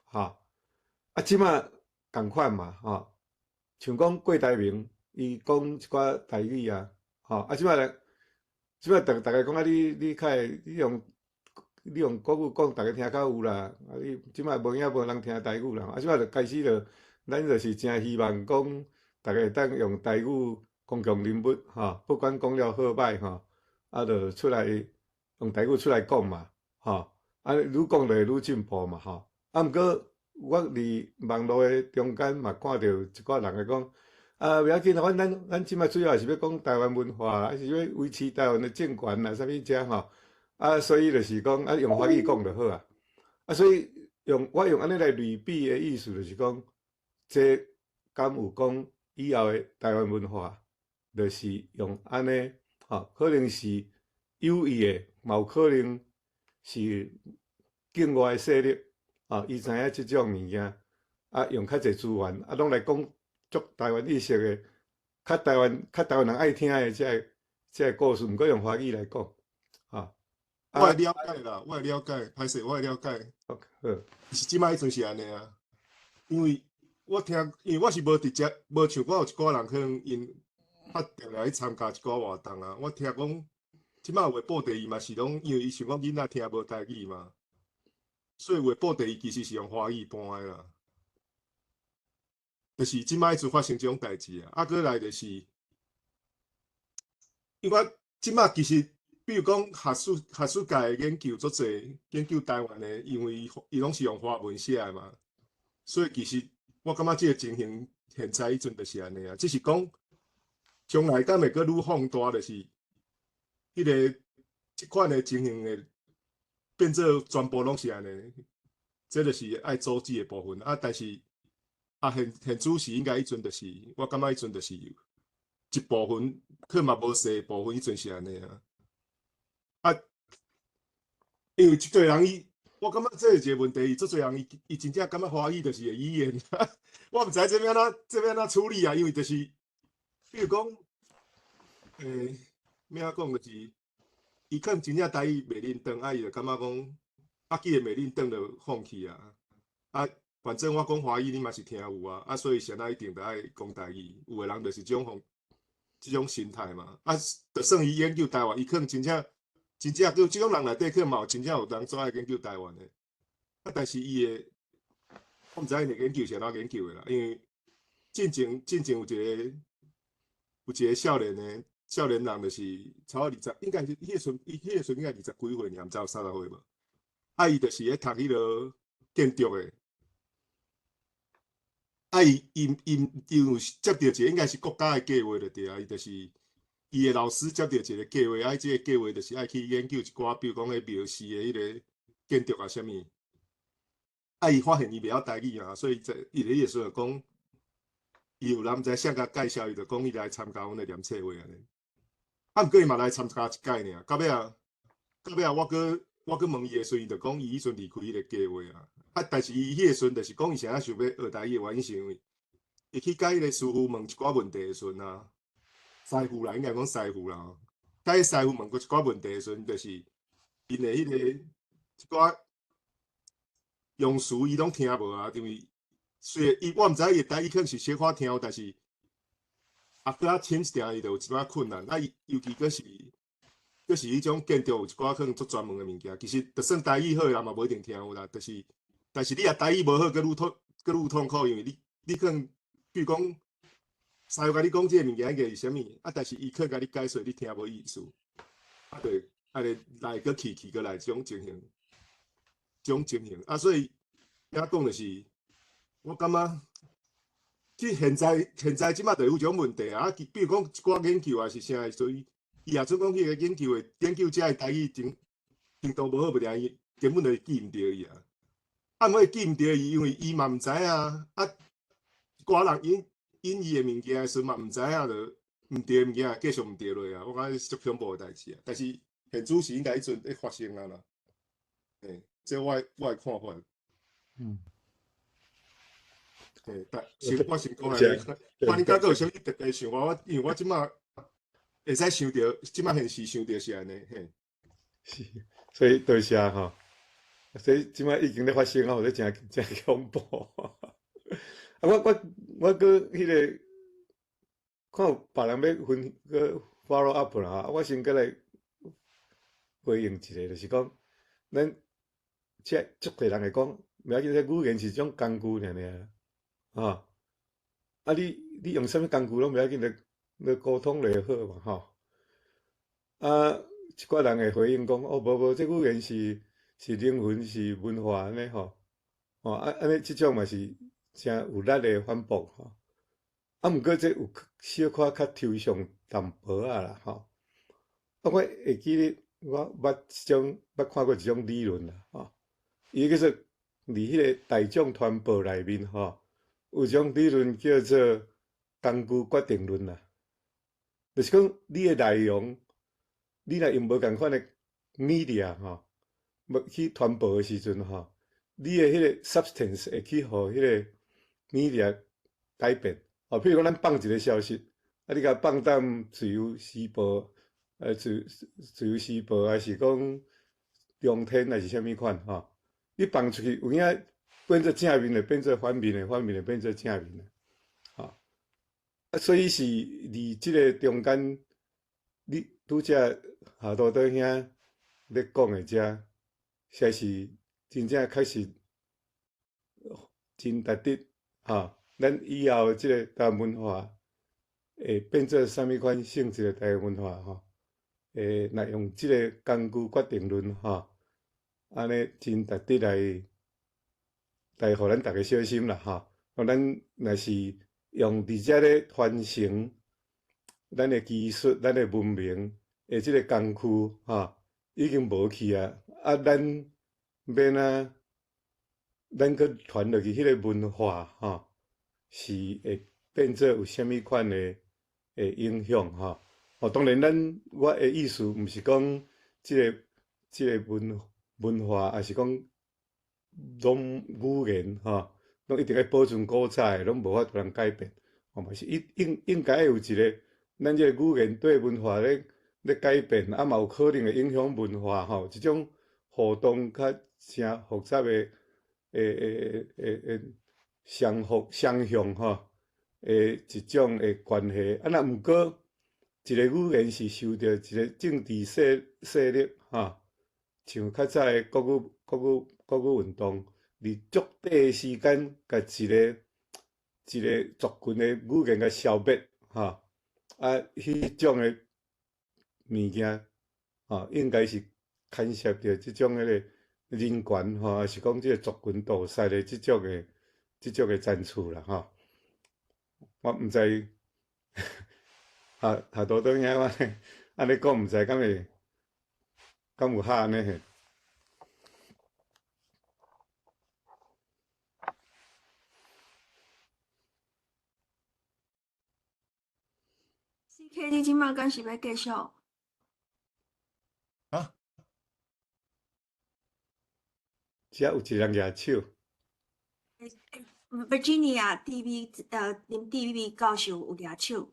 吼，啊，這擺仝款嘛，吼，像講郭台銘，伊講一寡台語啊，吼，啊，這擺來，這擺逐逐家講啊，你較會，你用國語講，逐家聽較有啦。啊，你這擺無影無人聽台語啦。啊，這擺就開始就，咱就是誠希望講，逐家會當用台語公眾人物，吼，不管講了好歹吼，啊，就出來用台語出來講嘛，吼，啊，愈講就會愈進步嘛，吼。啊，毋過我佇網路的中間嘛，看著一寡人會講，啊，袂要緊，反正咱這擺主要是欲講台灣文化，抑是欲維持台灣的政權啊，啥物遮吼。啊，所以就是講，啊，用華語講就好啊。啊，所以用我用按呢來類比的意思，就是講，這敢有講以後的台灣文化，就是用按呢，吼，可能是有意的，嘛有可能是境外的勢力，啊，伊知影這種物件，啊，用較濟資源，啊，攏來講足台灣意識的，較台灣人愛聽的這个故事，毋過用華語來講，啊。我會了解啦，我會了解，歹勢，我會了解。 OK，好。是這擺彼陣是按呢啊，因為我聽，因為我是無直接，無像我有一寡人可能𪜶較定來去參加一寡活動啊。我聽講，這擺有的布袋伊嘛是攏，因為伊想講囡仔聽無台語嘛，所以有的布袋伊其實是用華語搬的啦。就是這擺彼陣發生這種代誌啊，啊，閣來就是，因為我這擺其實，比如講學術界的研究足濟，研究台灣的，因為伊攏是用華文寫的嘛，所以其實我感覺這個情形現在彼陣就是按呢啊，只是講將來敢會閣愈放大，就是彼个這款的情形會變做全部攏是按呢，這就是愛阻止的部分啊。但是啊，現主時應該彼陣就是，我感覺彼陣就是一部分，可嘛無細部分，彼陣是按呢啊。啊，因為這個人伊，我感覺這是一個問題，足濟人伊真正感覺華語就是個語言，我毋知這欲按怎這欲按怎處理啊，因為就是，比如講，欲按怎講就是，伊可能真正台語袂認同，啊，伊就感覺講，啊，既然袂認同就放棄啊，啊，反正我講華語你嘛是聽有啊，啊，所以啥仔一定著愛講台語，有的人就是這種心態嘛，啊，就算伊研究台灣，伊可能真正。真正叫這種人內底，可能嘛有真正有人做愛研究台灣的，啊，但是伊的，我毋知𪜶的研究是按怎研究的啦，因為進前有一個少年人，就是差不多二十，應該是彼個時陣，伊彼個時陣應該二十幾歲爾，毋知有30歲無。啊，伊就是咧讀彼个建築的，啊，伊有接著一個應該是國家的計畫就對啊，伊就是。伊的老師接著一個計畫，啊，這个計畫就是愛去研究一寡，比如講彼廟寺的彼个建築啊，啥物。啊，伊發現伊袂曉台語啊，所以在伊咧彼個時陣講，伊有人毋知誰共介紹，伊就講伊來參加阮的念冊會按呢。啊，毋過伊嘛來參加一屆爾，到尾啊，我閣問伊的時陣，伊就講伊彼陣離開彼个計畫啊。啊，但是伊彼個時陣就是講伊啥想欲學台語的原因，是因為伊去共彼个師傅問一寡問題的時陣啊。師傅啦，應該講師傅啦。共師傅問過一寡問題的時陣，就是𪜶的彼个一寡用詞，伊攏聽無啊。因為雖然伊我毋知伊的台語可能是小可聽有，但是啊，閣較深一點，伊就有一寡困難。啊，伊尤其閣是彼種建築有一寡可能足專門的物件，其實就算台語好的人嘛，無一定聽有啦。就是，但是你若台語無好，閣愈痛苦，因為你可能比如講，師傅共你講這个物件應該是啥物，啊，但是伊可能共你解說，你聽無意思，啊，對，啊，來閣去去閣來這種情形，這種情形，啊，所以遐講就是，我感覺其實現在這馬就有這種問題啊，比如講一寡研究啊是啥，所以伊若準講彼個研究的研究者的台語程度無好，無定伊根本就記毋著伊啊。啊，毋過記毋著伊，因為伊嘛毋知影啊。一寡人引引伊的物件的時陣嘛毋知影，就毋對的物件繼續毋對落啊。我感覺是足恐怖的代誌啊。但是現主是應該彼陣咧發生啊啦。嘿，這我的看法。嘿，但先我先講下，看你感覺有啥物特別想法？我因為我這馬會使想著，這馬現時想著是按呢，嘿。是，所以多謝吼。所以這馬已經咧發生啊，這誠誠恐怖。啊，我閣彼個看有別人欲分閣 follow up 啦，啊，我先閣來回應一下，就是講，咱這足濟人會講，無要緊，這語言是一種工具爾爾，吼。啊，你用啥物工具攏無要緊，咧溝通就好嘛，吼。啊，一寡人會回應講，哦，無無，這語言是靈魂，是文化按呢吼。吼，啊，按呢這種嘛是誠有力的反駁吼。啊，毋過這有小可較抽象淡薄仔啦，吼。啊，我會記得我捌一種捌看過一種理論啦，吼。伊叫做佇彼個大眾傳播內面吼，有一種理論叫做工具決定論啦。就是講你的內容，你若用無仝款的 media 吼，欲去傳播的時陣吼，你的彼個 substance 會去予彼個 media 改變。哦，譬如講咱放一個消息，啊，你共放踮自由時報，自由時報，還是講中天，還是啥物款吼？你放出去，有影變做正面的，變做反面的，反面的變做正面的，吼。啊，所以是佇這個中間，你拄才夏多多兄咧講的這，實在是真正確實真值得，吼。咱以後這個台灣文化會變做啥物款性質的台灣文化吼？會若用這個工具決定論吼，按呢真值得來予咱逐家小心啦吼。咱若是用佇遮咧傳承咱的技術、咱的文明的這個工具吼，已經無去啊！啊，咱欲按怎，咱閣傳落去彼個文化吼，是會變做有啥物款的影響吼？哦，當然，咱我的意思毋是講這個文化，抑是講攏語言吼，攏一定愛保存古早的，攏無法度通改變。哦，嘛是應該有一個，咱這個語言對文化咧改變，啊嘛有可能會影響文化吼，這種互動較誠複雜的，會相互相向吼，的一種的關係。啊，若毋過一個語言是受著一個政治勢力吼，像較早的國語運動，佇足短的時間，共一個一個族群的語言共消滅吼，啊，彼種的物件吼，應該是牽涉著這種彼個人權吼，抑是講這個族群屠殺的這種的層次啦吼。我毋知，夏多多兄我按呢講，毋知敢會敢有合按呢嘿？ C K，你這馬敢是欲繼續？啊？遮有一個人舉手。 Virginia TV，林 TV 教授有舉手。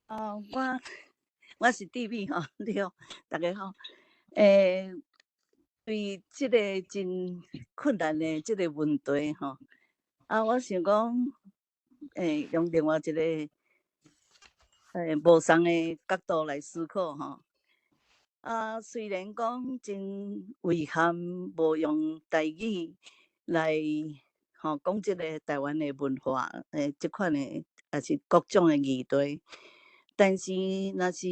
哦，我是 TV 吼，你好，大家好。對這個真困難的這個問題吼，啊，我想講，用另外一個無仝的角度來思考吼。啊，雖然講真遺憾，無用台語來吼講這個台灣的文化，這款的抑是各種的議題，但是若是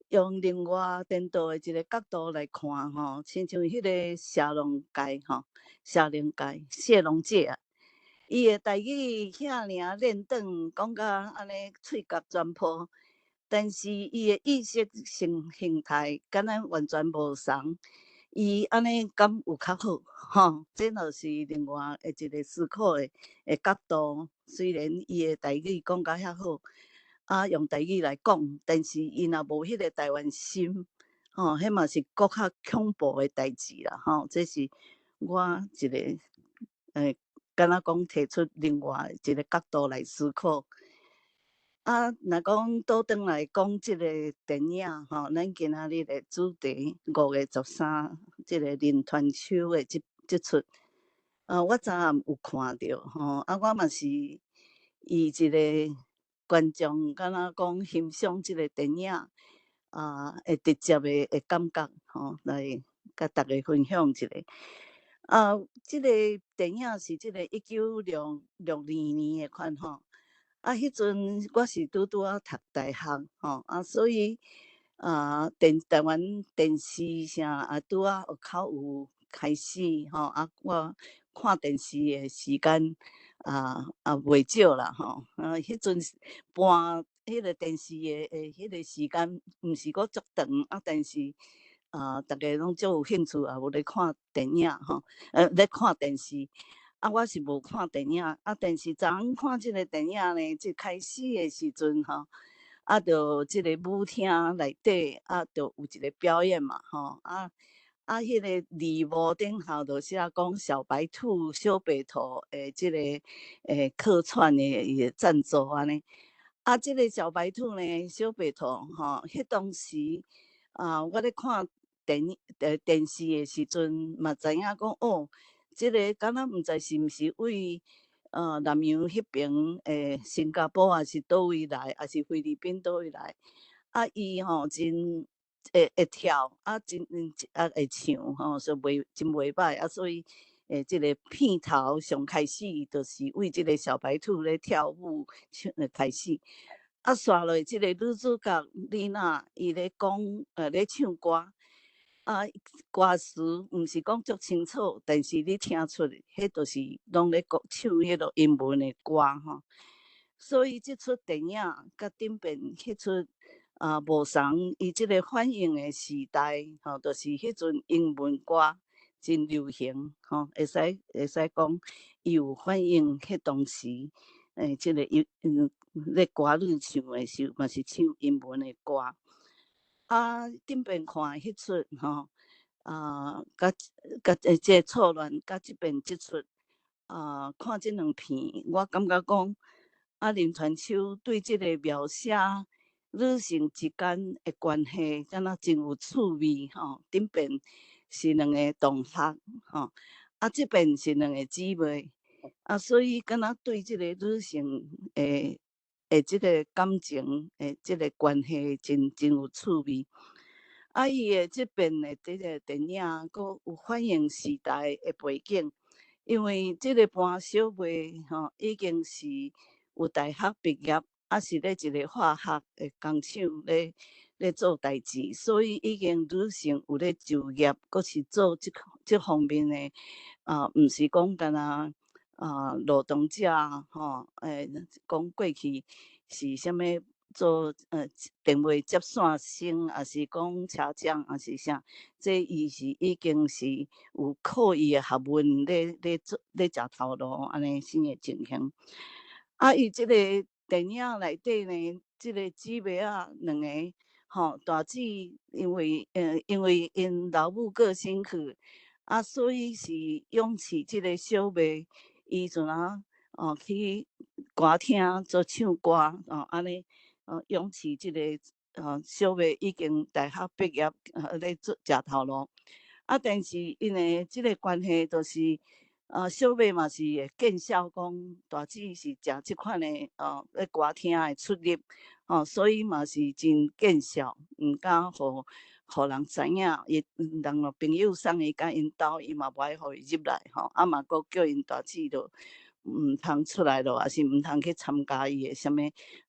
用另外顛倒的一個角度來看吼，親像彼個社農界吼，社農界，社農者啊，伊的台語遐爾仔輪轉，講甲按呢喙角全破，但是伊的意識形態敢若完全無仝。伊按呢敢有較好？吼，這就是另外的一個思考的角度。雖然伊的台語講甲遐好，啊，用台語來講，但是伊若無彼個台灣心，吼，彼嘛是閣較恐怖的代誌啦，吼。這是我一個敢若講提出另外一個角度來思考。啊，若講倒轉來講這個電影吼，咱今仔日的主題5月13，這個林傳秋的這齣，啊，我昨暗有看著吼，啊，我嘛是以一個觀眾，敢若講欣賞這個電影啊，會直接的感覺吼，來佮大家分享一下。啊，這個電影是這個1962年的款吼。啊，彼陣我是拄拄仔讀大學吼，啊，所以啊，台灣電視啥也拄仔有較有開始吼，啊，我看電視的時間啊也袂少啦吼，啊，彼陣播彼個電視的彼個時間毋是閣足長，啊，但是啊，逐家攏足有興趣，也有咧看電影吼，咧看電視。啊，我是無看電影，啊，但是昨昏看這個電影呢，這開始的時陣吼，啊，就這個舞廳內底啊，就有一個表演嘛，吼，啊啊，彼個字幕頂頭就寫講小白兔、小白兔的這個客串的伊的贊助按呢，啊，這個小白兔呢，小白兔吼，彼當時啊，我咧看電視的時陣嘛知影講哦。這個敢若毋知是毋是為南洋彼爿新加坡抑是佗位來，抑是菲律賓佗位來？啊，伊吼真會跳，啊真啊會唱吼，所以袂真袂䆀啊，所以這個片頭上開始就是為這個小白兔咧跳舞唱開始。啊，紲落這個女主角麗娜，伊咧講咧唱歌。啊，歌詞毋是講足清楚，但是你聽出，彼就是攏咧講唱彼个英文的歌吼。所以這齣電影佮頂遍彼齣啊無仝，伊這個反映的時代吼，就是彼陣英文歌真流行吼，會使講伊有反映彼當時，這個伊咧歌女唱的時，嘛是唱英文的歌。啊，頂遍看彼齣吼，啊，佮這個錯亂，佮這遍這齣，啊，看這兩片，我感覺講，啊，林傳秋對這個描寫女性之間的關係，敢若真有趣味吼。頂遍是兩个同學吼，啊，這遍是兩个姊妹，啊，所以敢若對這個女性的這个感情的這個關係真真有趣味。啊，伊的這遍的這个電影，閣有反映時代的背景，因為這個潘小妹吼已經是有大學畢業，啊是咧一個化學的工廠咧做代誌，所以已經女性有咧就業，閣是做這方面的啊，毋是講干焦啊勞動者吼，講過去是啥物做電話接線生，抑是講車匠，抑是啥，這伊是已經是有靠伊的學問咧做咧食頭路按呢生的情形。啊，伊這個電影內底呢，這個姊妹仔兩个吼，大姊因為𪜶老母過身去，啊，所以是養飼這個小妹，伊陣啊哦去歌廳做唱歌哦，按呢養飼這個小妹已經大學畢業，咧做食頭路。啊，但是𪜶的這个關係就是，小妹嘛是會見笑講大姊是食這款的咧歌廳的出入，吼，所以嘛是真見笑，毋敢予人知影，伊人若朋友送伊佮𪜶兜，伊嘛無愛予伊入來吼，啊嘛閣叫𪜶大姊就毋通出來咯，抑是毋通去參加伊的啥物，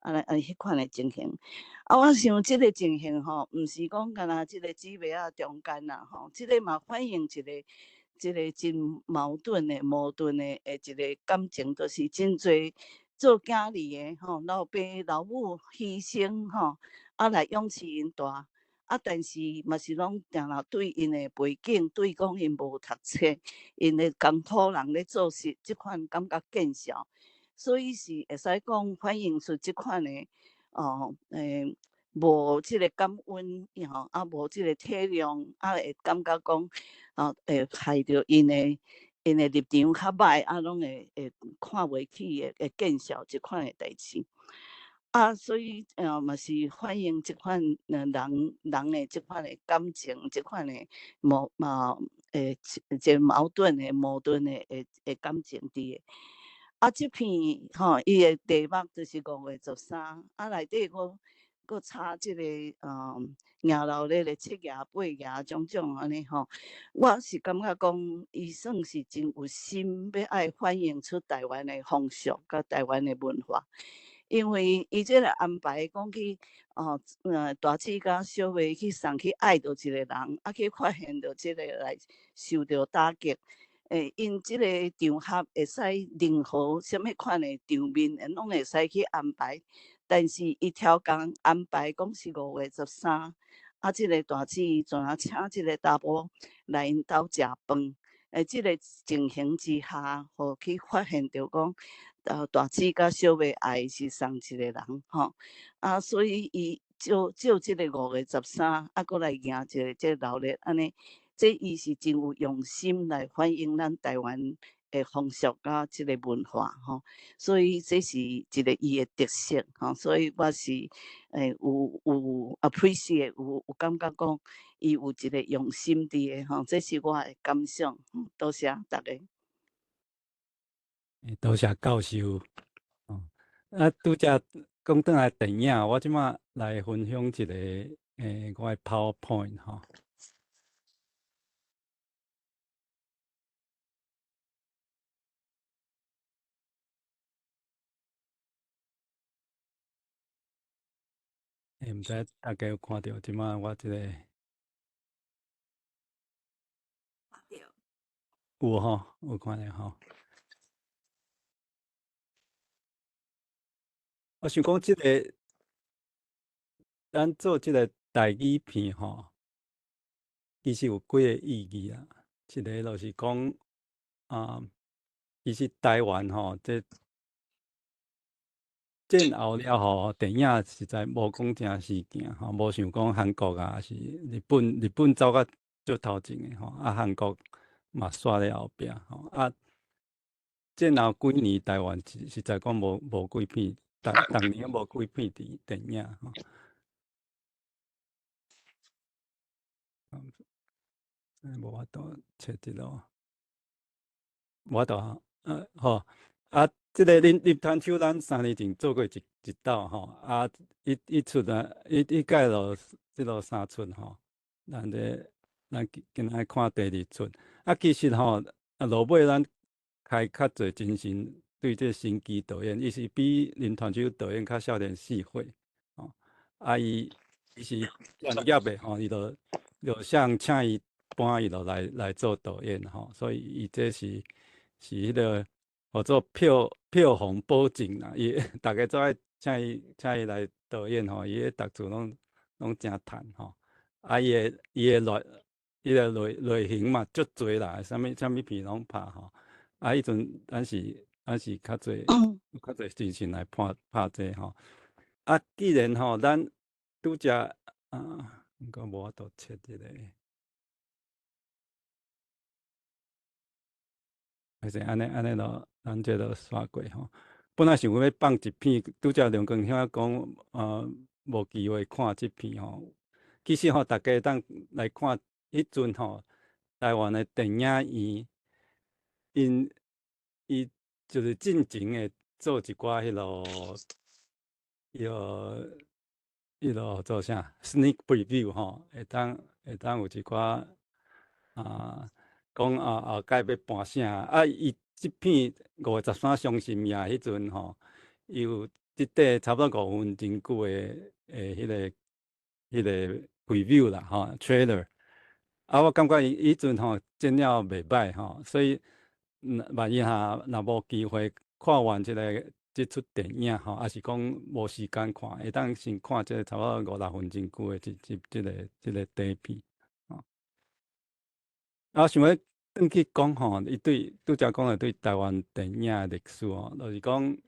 按呢按彼款的情形。啊，我想這个情形吼，毋是講干焦這个姊妹仔中間啦吼，這个嘛反映一个這个真矛盾的、矛盾的的一个感情，就是真濟做囝兒的吼，老爸老母犧牲吼，啊來養飼𪜶大，啊但是嘛是攏定定對𪜶的背景，對講𪜶無讀冊，𪜶的艱苦人咧做事，這款感覺見笑，所以是會使講反映出這款的哦，無這个感恩，吼，啊無這个體諒，啊會感覺講，哦，會害著𪜶的立場較歹，啊攏會看袂起的，會見笑這款的代誌。啊，所以嘛是反映這款人人的這款的感情，這款的矛嘛一個矛盾的感情佇个。啊，這片吼，伊的題目就是5月13，啊內底閣插這个迎老熱的七爺八爺種種按呢吼，我是感覺講，伊算是真有心欲愛反映出台灣的風俗佮台灣的文化，因為伊這個安排講去哦，大姊佮小妹去送去愛著一個人，啊去發現著這個來受著打擊，𪜶這個場合會使任何啥物款的場面，攏會使去安排。但是伊超工安排講是5月13，啊，這个大姊怎啊請這个查埔來𪜶兜食飯？這个情形之下，予去發現著講，大姊佮小妹愛是仝一个人吼，啊，所以伊照照這个5月13，啊，閣來迎一个這个鬧熱，按呢，這伊是真有用心來反映咱台灣的風俗佮這个文化吼，所以這是一个伊的特色吼，所以我是有 appreciate 有感覺講伊有一个用心佇个吼，這是我的感想。多謝大家。多謝教授。哦，啊，拄才講轉來電影，我這馬來分享一个我的 PowerPoint 吼。毋知大家有看著這馬我這個看著。有吼，有看著吼。我想講這个，咱做這个台語片吼，其實有幾个意義啦。一个就是講，啊，其實台灣吼，這戰後了後，電影實在無講誠時件吼，無像講韓國啊，是日本，日本走甲足頭前的吼，啊，韓國嘛煞咧後壁吼，啊，戰後幾年台灣實在講無幾片，逐年無幾片電影吼。無法度切這囉，無法度，好，啊。這个林湍秋，咱3年前做過一道吼，啊，一出啊，一屆就這囉三出吼，咱這咱今仔看第二出，啊，其實吼，啊，落尾咱開較濟精神對這新機導演，伊是比林湍秋導演較少年四歲，吼，啊，伊是專業的吼，伊就像請伊搬伊就來做導演吼，所以伊這是彼个。號做票房保證啦，伊逐家做愛請伊來導演吼，伊彼逐出攏誠趁吼。啊，伊的類型嘛足濟啦，啥物片攏拍吼。啊，彼陣咱是較濟精神來拍這吼。啊，既然吼，咱拄才啊，毋過無法度切這個。還是按呢按呢囉，咱這就煞過吼。本來想講欲放一片，拄才梁光兄講，無機會看這片吼。其實吼，大家會當來看，彼陣吼，台灣的電影院，伊就是進前的做一寡彼囉，彼囉做啥？sneak preview 吼，會當有一寡啊。講啊後蓋欲搬啥啊？伊這片5月13傷心夜彼陣吼，伊有這塊差不多5分鐘久的彼个 preview 啦吼，trailer。啊，我感覺伊彼陣吼剪了袂䆀吼，所以萬一哈若無機會看完這个這齣電影吼，抑是講無時間看，會當先看這个差不多五六分鐘久的這這這這個短片。吼。啊，想欲轉去講吼，伊對拄才講的對台灣電影的歷史吼，就是講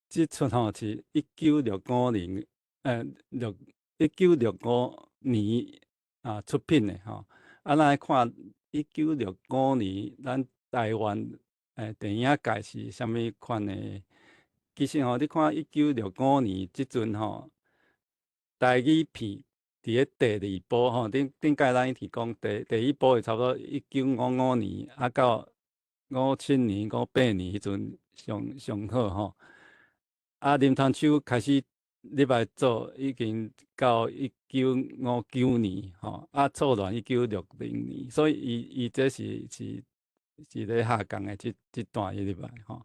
這齣吼是1965，1965年啊出品的吼。啊，咱來看一九六五年，咱台灣電影界是啥物款的？其實吼，你看一九六五年這陣吼，台語片佇咧第二波吼，頂頂擺咱一直講第一波是差不多一九五五年，啊到57年、58年彼陣上上好吼。啊，林湍秋開始入來做，已經到1959年吼，啊，錯亂1960年，所以伊這是咧下降的這段伊入來吼。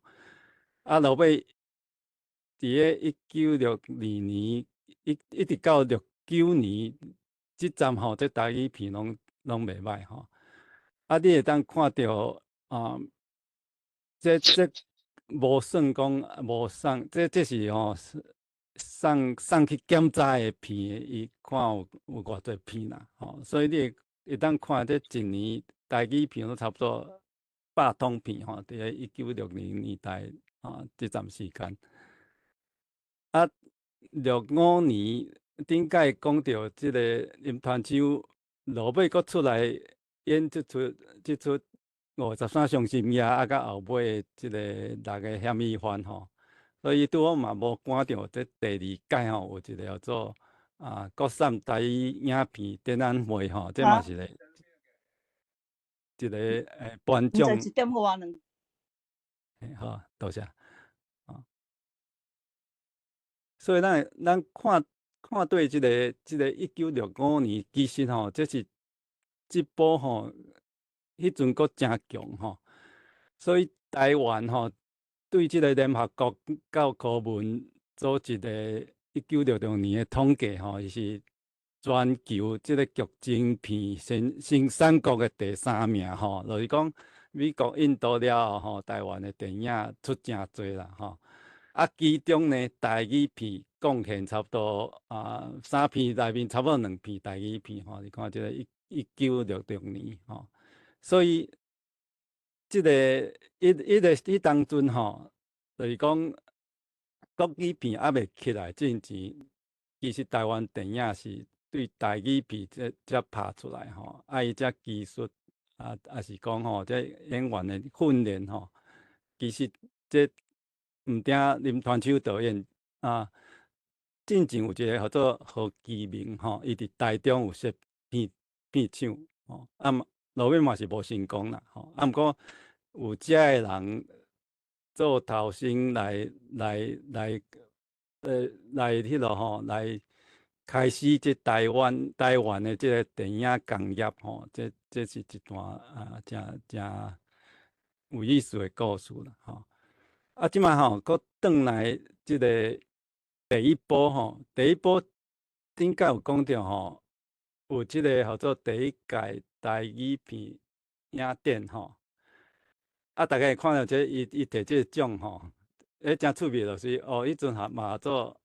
啊，落尾佇咧1962年一直到69年，這陣吼，這台語片攏袂䆀吼。啊，你會當看著啊，這無算講無送，這是吼送去檢查的片，伊看有偌濟片啦，吼，所以你會當看這一年台語片都差不多100通片吼，佇咧1960年代啊，這陣時間。啊，六五年頂擺講著這个林湍秋落尾閣出來演這齣五十三傷心夜，啊，佮後尾這个六个嫌疑犯吼，所以拄好嘛無趕著這第二屆吼，有一个叫做啊國散台語影片展覽會吼，這嘛是一个頒獎。一點外兩。好，多謝。所以咱看看對這个一九六五年，其實吼，這是這波吼，彼陣閣誠強吼，所以台灣吼對這个聯合國教科文組織的1966年的統計吼，伊是全球這个劇情片生產國的第三名吼，就是講美國、印度了後吼，台灣的電影出誠濟啦吼。啊，其中呢，台語片貢獻差不多啊，三片內面差不多兩片台語片吼。你看這个1966年吼，所以這个一個彼當陣吼，就是講國語片猶未起來之前，其實台灣電影是對台語片這才拍出來吼，啊，伊這技術啊，抑是講吼，這演員的訓練吼，其實這毋但林湍秋導演啊，進前有一个號做何其明吼，伊佇台中有設片廠吼，啊嘛落尾嘛是無成功啦吼，啊毋過有遮个人做頭先來彼落吼，來開始這台灣的這个電影工業吼，這是一段啊，誠誠有意思的故事啦吼。啊，這擺吼，閣轉來這个第一波吼，第一波頂擺有講著吼，有這个號做第一屆台語片影展吼。啊，大家會看著這伊摕這个獎吼，誠趣味就是哦，彼陣還嘛做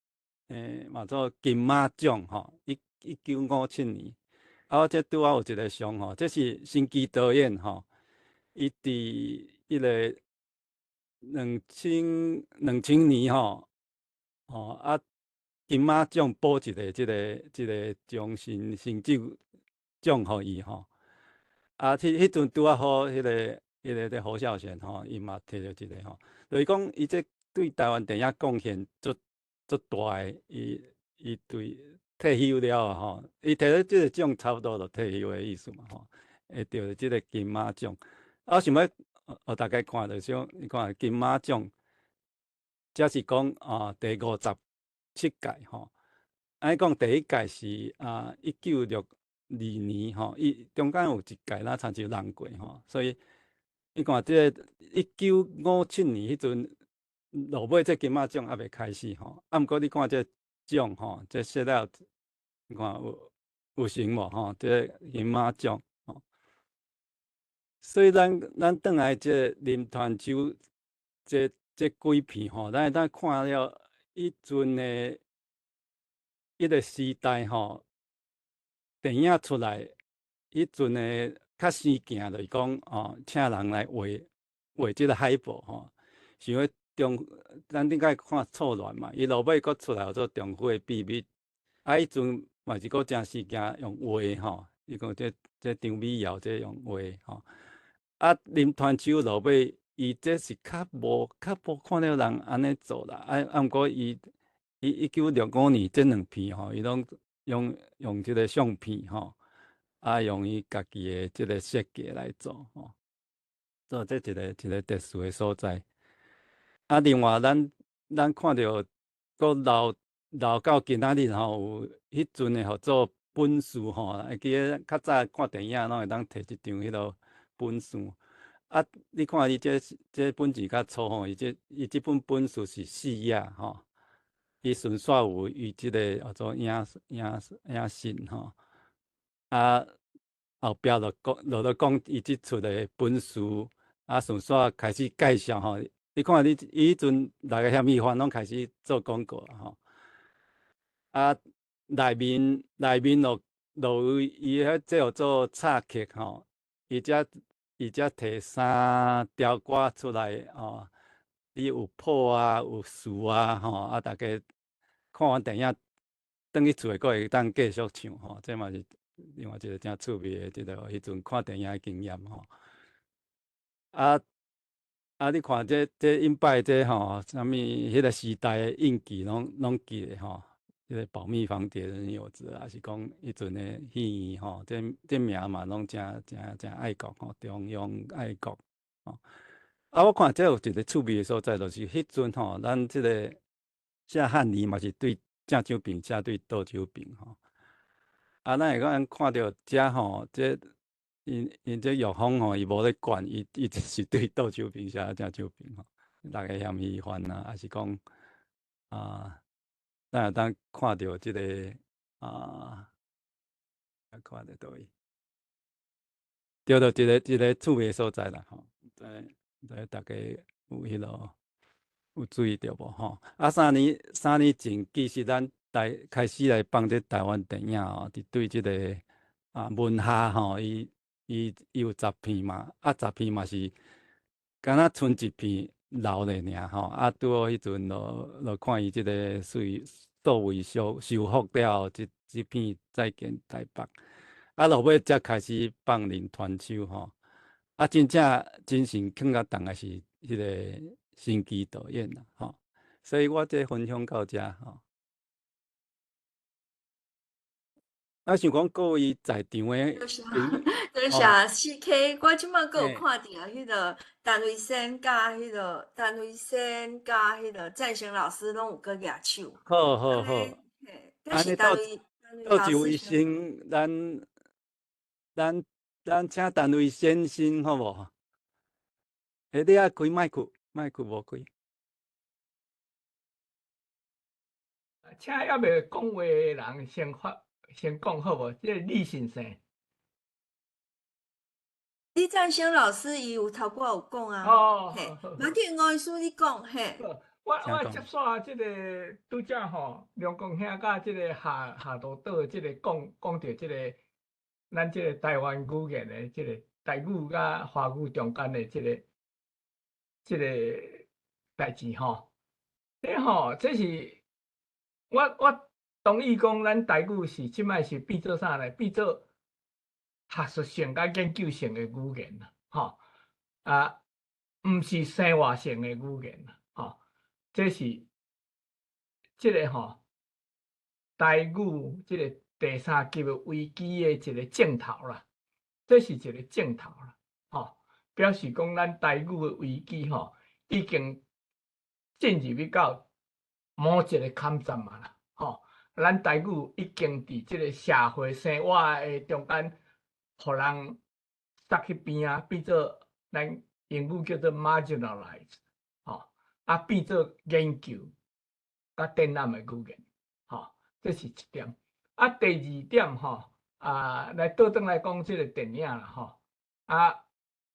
嘛做金馬獎吼，1957年。啊，我這拄仔有一个相吼，這是新基導演吼，伊佇彼个2000年吼，吼啊金馬獎補一个這个終身成就獎予伊吼。啊，彼陣拄仔好，彼個侯孝賢吼，伊嘛摕著一个吼，就是講伊這對台灣電影貢獻足足大的，伊對退休了後吼，伊摕著這个獎差不多就退休的意思嘛吼，會著這个金馬獎。啊，我想欲予大家看，就是講你看金馬獎，這是講啊第57屆吼，按呢講第一屆是啊1962年吼，伊中間有一屆咱親像人過吼，所以你看這个1957年彼陣，落尾這金馬獎猶未開始吼，啊，毋過你看這獎吼，這設了，你看有成無吼？這個金馬獎。所以咱轉來這林傳洲這幾片吼，咱會當看了彼陣的彼個時代吼，電影出來，彼陣的較先行就是講哦，請人來畫畫這個海報吼，像彼中咱頂擺看錯亂嘛，伊落尾閣出來號做丈夫的秘密，啊，彼陣嘛是閣誠先行用畫吼，伊講這張美瑤這用畫吼，啊，林傳洲落尾伊這是較無看著人按呢做啦，啊，毋過伊1965年這兩片吼，伊攏用這個相片吼，啊，用伊家己的這個設計來做吼，做這一個特殊的所在。啊，另外咱看著閣留到今仔日吼，有彼陣的號做本書吼，會記得較早看電影攏會當提一張彼囉本書。啊，你看伊這本字較粗吼，伊這本本書是四頁吼，伊順紲有伊這個號做影信吼。啊，後壁就講落落講伊這出的本書，啊，順紲開始介紹吼。你看你伊彼陣六个嫌疑犯攏開始做廣告啊吼。啊，內面落有伊彼這號做插曲吼，伊才提三條歌出來吼，伊有譜啊，有詞啊，吼，啊，大家看完電影，轉去厝閣會當繼續唱吼，這嘛是另外一個誠趣味的這個彼陣看電影的經驗吼。啊！你看這應擺這吼，啥物彼個時代的印記攏記得吼，這個保密防諜的有子，抑是講彼陣的戲院吼，這名嘛攏誠誠誠愛國吼，中央愛國吼。啊，我看這有一個趣味的所在，就是彼陣吼，咱這個謝漢儀嘛是對正手邊，寫對倒手邊吼。啊，咱會當看著遮吼，這𪜶這藥方吼，伊無咧管，伊就是對倒手邊寫正手邊吼。六个嫌疑犯啊，抑是講啊，咱會當看著這個啊，看著佗位，對著一個趣味所在啦吼。毋知大家有彼囉有注意著無吼？啊，三年前其實咱台開始來放這台灣電影吼，佇對這個啊文學吼，伊有十片嘛，啊十片嘛是敢若賰一片留咧爾吼，啊拄好彼陣就看伊這個屬於數位修復了後，這片再見台北，啊落尾才開始放林傳秋吼，啊真正精神更較重的是彼個新基導演啦吼，所以我這分享到遮吼。啊，想講各位在場的，多謝，多謝 CK，我這擺閣有看著彼個陳維先佮彼個陳維先佮彼個贊成老師攏有閣舉手。好好好。按呢倒一位先，咱請陳維先生好無？欸，你愛開麥克，麥克無開。請猶未講話的人先發。先講好無？這個李先生，李贊生老師伊有頭拄仔有講啊。哦，嘿，馬丁吳醫師你講嘿。我接續這個拄才吼，梁公兄佮這個夏多島這個講著這個，咱這個台灣語言的這個台語佮華語中間的這個代誌吼。這吼，這是我同意講，咱台語是這擺是變做啥呢？變做學術性佮研究性的語言啦，吼啊，毋是生活性的語言啦，吼。這是這個吼台語這個第三級的危機的一個症頭啦，這是一個症頭啦，吼，表示講咱台語的危機吼已經進入去到某一個坎站啊啦，吼。咱台語已經佇這個社會生活的中間，予人塞去邊仔，變做咱英語叫做 marginalize，吼，啊變做研究佮展覽的語言，吼，這是一點。啊，第二點吼，啊，來倒轉來講這個電影啦，吼，啊，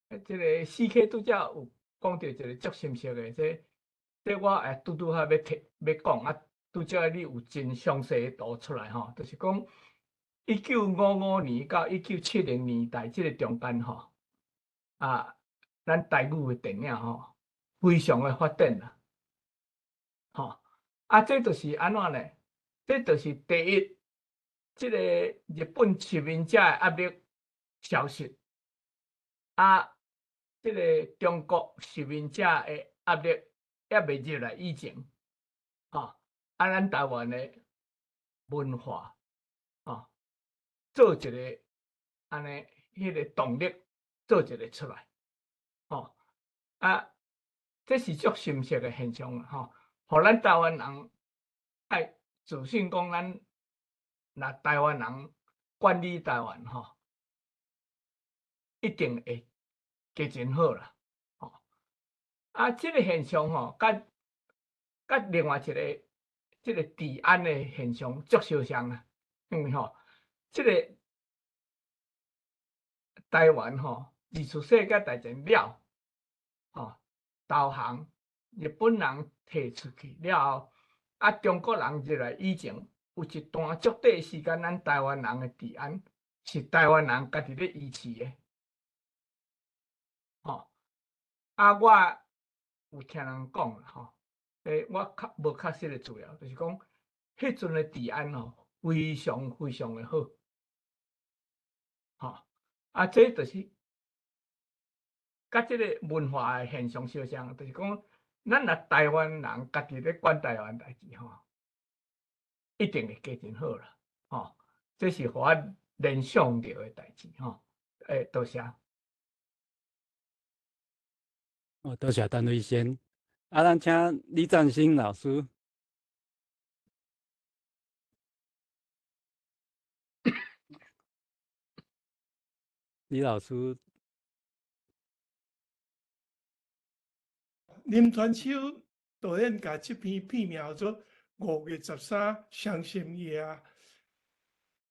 這个 CK 拄才有講著一个足深色的，這我會拄拄仔欲提欲講啊，拄才你有真詳細的圖出來吼，就是講1955年到1970年代這个中間吼，啊，咱台語的電影吼，非常的發展啦，吼，啊，這就是按怎呢？這就是第一，這个日本殖民者的壓力消失，啊。這个中國殖民者的壓力猶未入來以前，吼，啊，咱台灣的文化，吼，做一个按呢，彼个動力做一个出來，吼，啊，這是足深色的現象啦，吼，予咱台灣人愛自信講，咱若台灣人管理台灣，吼，一定會加真好啦，吼！啊，這个現象吼，佮另外一个這个治安的現象足相像啊，因為吼，這个台灣吼，二次世界大戰了，吼，投降，日本人退出去了後，啊，中國人入來以前，有一段足短時間，咱台灣人的治安是台灣人家己咧維持的。吼，啊，我有聽人講啦，吼，我較無確實的資料，就是講，彼陣的治安吼，非常非常的好，吼，啊，這就是佮這个文化的現象相像，就是講，咱若台灣人家己咧管台灣代誌吼，一定會加真好啦，吼，這是予我聯想著的代誌吼，多謝。哦，多謝陳慧仙。啊，咱請李贊興老師。李老師，林傳秋導演共這篇片名叫做《五月十三傷心夜》。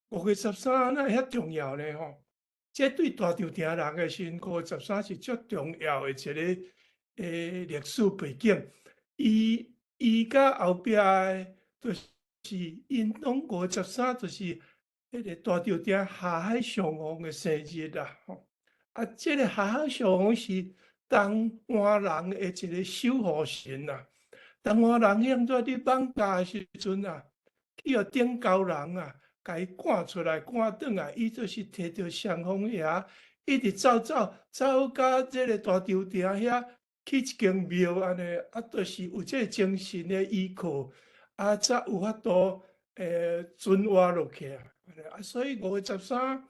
五月十三哪會遐重要呢？吼，這對大稻埕人的時陣，五月十三是足重要的一个歷史背景。伊佮後壁的，就是𪜶攏五月十三，就是彼个大稻埕下海上王的生日啦。吼，啊，這个下海上王是東岸人的一个守護神啊。東岸人向在佇放假的時陣啊，去予頂高人啊，共伊趕出來、趕轉來，伊就是提著雙風爺，一直走走走到這个大稻埕遐去一間廟按呢，啊，就是有這个精神的依靠，啊，才有法度存活落去啊。啊，所以五月十三，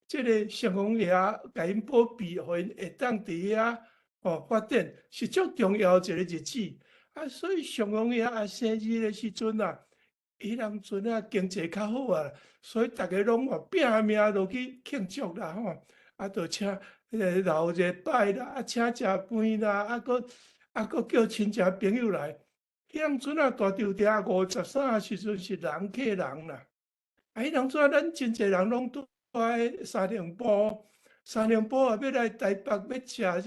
這个雙風爺共𪜶保庇，予𪜶會當佇遐吼發展，是足重要一个日子。啊，所以雙風爺啊生日的時陣啊，彼當陣啊經濟較好啊，所以逐家攏嘛拼命落去慶祝啦吼，啊，就請彼个老熱拜啦，啊，請食飯啦，啊，閣叫親戚朋友來。彼當陣啊，大稻埕五月十三的時陣是人客人啦。啊，彼當陣啊，咱真濟人攏拄佇三重埔，三重埔啊，欲來台北欲食這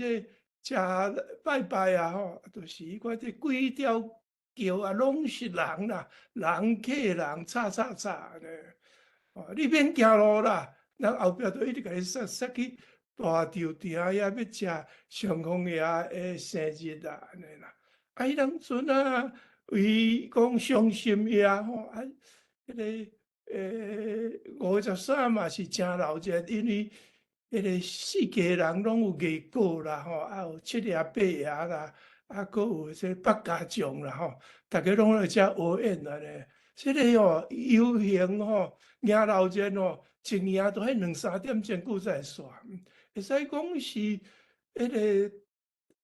食拜拜啊吼，就是彼款這規條橋啊，攏是人啦，人客人，吵吵吵按呢。哦，你免行路啦，人後壁就一直共你塞塞去大稻埕遐欲食上皇爺的生日啦，按呢啦。啊，彼當陣啊，為講傷心夜吼，啊，彼个五月十三嘛是誠鬧熱，因為彼个四家人攏有藝果啦吼，啊有七爺八爺啦，啊，閣有這個百家將啦吼，逐家攏來遮學演按呢。這个吼遊行吼，迎鬧熱吼，一迎都彼兩三點鐘久才會煞。會使講是彼个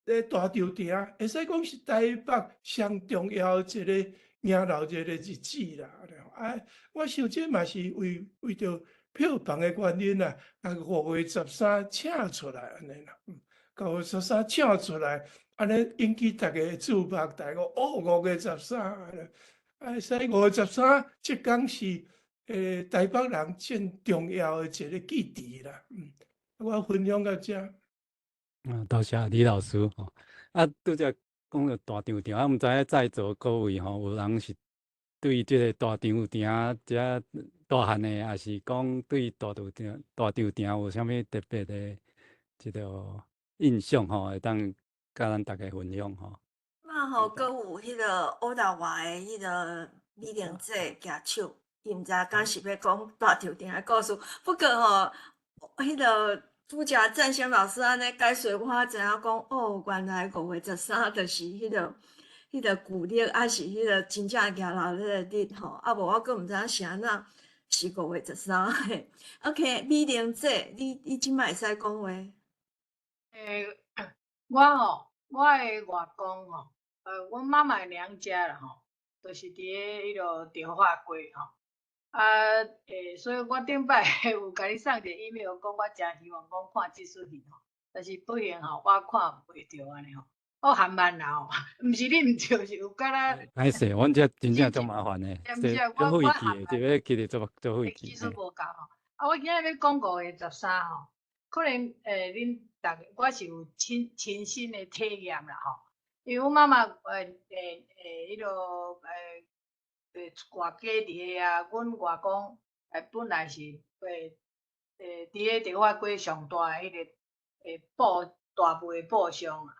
咧大稻埕，會使講是台北上重要一个迎鬧熱的日子啦。啊，我想這嘛是為著票房的原因啦，啊，五月十三請出來按呢啦，五月十三請出來，按呢引起逐家的注目，逐家講哦，五月十三，啊，所以五月十三這工是台北人真重要的一个記憶啦。我分享到這。啊，多謝李老師吼。啊，拄才講著大丈埕，啊，毋知影在座各位吼，有人是對這个大丈埕遮大漢的，抑是講對大丈埕大丈埕有啥物特別的這个印象吼，會當佮咱大家分享吼。嘛吼，閣有彼个烏達華的彼个美玲姐舉手，伊毋知敢是欲講大丈埕的故事。不過吼，彼个拄才贊先老師按呢解說，我才知影講哦，原來5月13就是彼个舊曆，抑是彼个真正耶拿彼个日吼。啊無我閣毋知影是按怎是五月十三嘿。OK，美玲姐，你這擺會使講話？我吼，我的外公吼，阮媽媽的娘家啦吼，就是佇咧彼个彰化街吼。啊，所以我頂擺有共你送一个 email，講我誠希望講看這齣戲吼，但是不幸吼，我看袂著按呢吼。我含慢啦吼，毋是你毋對，是有敢若。歹勢，阮這真正足麻煩的，這足費氣的，這欲去著足足費氣。技術無夠吼。啊，我今日欲講5月13吼，可能恁逐家我是有親身的體驗啦吼，因為阮媽媽彼个外家佇遐，阮外公本來是佇咧彰化街上大的彼个布大賣的布商啊，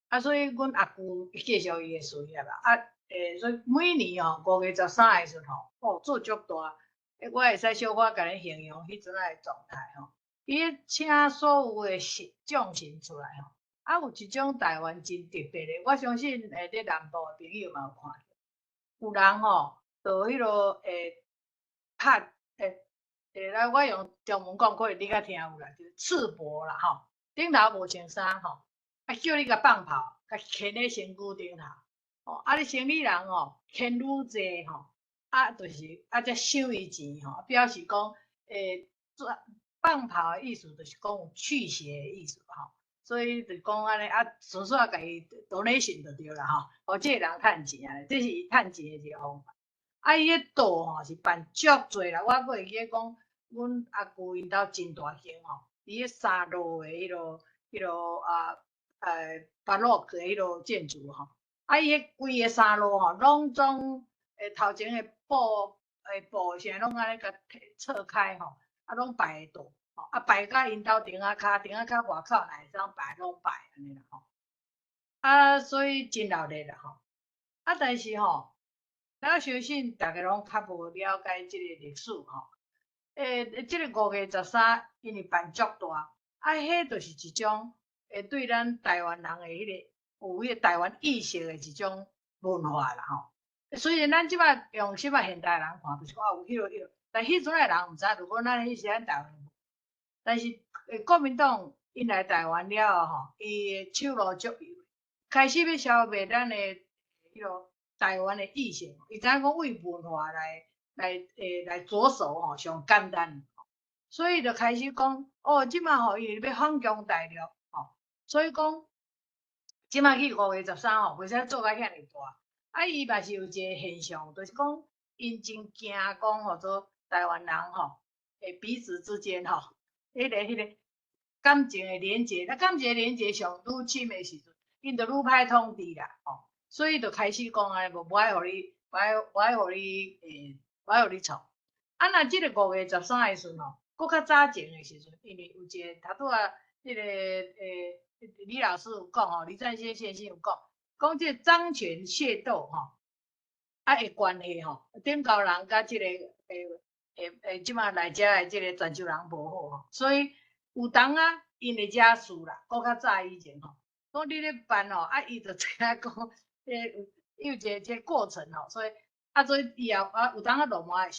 啊，所以阮阿舅繼續伊的事業啦，啊，所以每年吼五月十三的時陣吼，哦，做足大，我會使小可共你形容彼陣仔的狀態吼，伊咧請所有的神眾神出來吼，啊，有一種台灣真特別的，我相信佇南部的朋友嘛有看著。有人吼，就彼落拍來我用中文講，可能你較聽有啦，就是赤膊啦吼，頂頭無穿衫吼，啊叫你共放炮，共牽咧身軀頂頭，吼，啊你生理人吼牽愈濟吼，啊就是啊才收伊錢吼，表示講放炮的意思就是講有驅邪的意思吼，所以就講按呢啊，順紲共伊 donation 就對啦吼，予這个人趁錢啊，這是伊趁錢的一个方法。啊，伊彼桌吼是辦足濟啦，我閣會記得講，阮阿舅𪜶兜真大間吼，佇彼三路的彼落啊巴洛克的彼落建築吼，啊伊彼規个三路吼，攏總頭前的布啥攏按呢共錯開吼，啊攏擺桌，啊擺甲𪜶兜亭仔跤，亭仔跤外口若會當擺攏擺按呢啦吼，啊所以真熱鬧啦吼，啊但是吼，我相信逐家攏較無了解這个歷史吼，這个5月13，因為辦足大，啊，彼就是一種對咱台灣人的彼个有彼个台灣意識的一種文化啦吼。雖然咱這擺用這擺現代人看，就是講啊有彼落彼落，但彼陣的人毋知，如果咱彼時陣台灣，但是國民黨𪜶來台灣了後吼，伊的手路足幼，開始欲消滅咱的彼落台灣的意識，伊知影講為文化來着手吼，上簡單，所以就開始講哦，這擺吼伊欲反攻大陸吼，所以講這擺去五月十三吼，袂使做甲遐爾大。啊，伊嘛是有一個現象，就是講𪜶真驚講號做台灣人吼，彼此之間吼，彼个感情的連結，啊感情的連結上愈深的時陣，𪜶就愈歹統治啦吼。所以就開始講按呢，無愛予你，無愛予你創。啊，若這个五月十三的時陣吼，閣較早前的時陣，因為有一個頭拄仔彼个李老師有講吼，李占先先生有講，講這个漳泉械鬥吼，啊的關係吼，頂高人佮這个這擺來遮的這个泉州人無好吼，所以有當啊，𪜶會惹事啦，閣較早以前吼，講你咧辦吼，啊伊就知影講，有一個這個過程吼，所以啊，所以以後啊，有當啊落毛會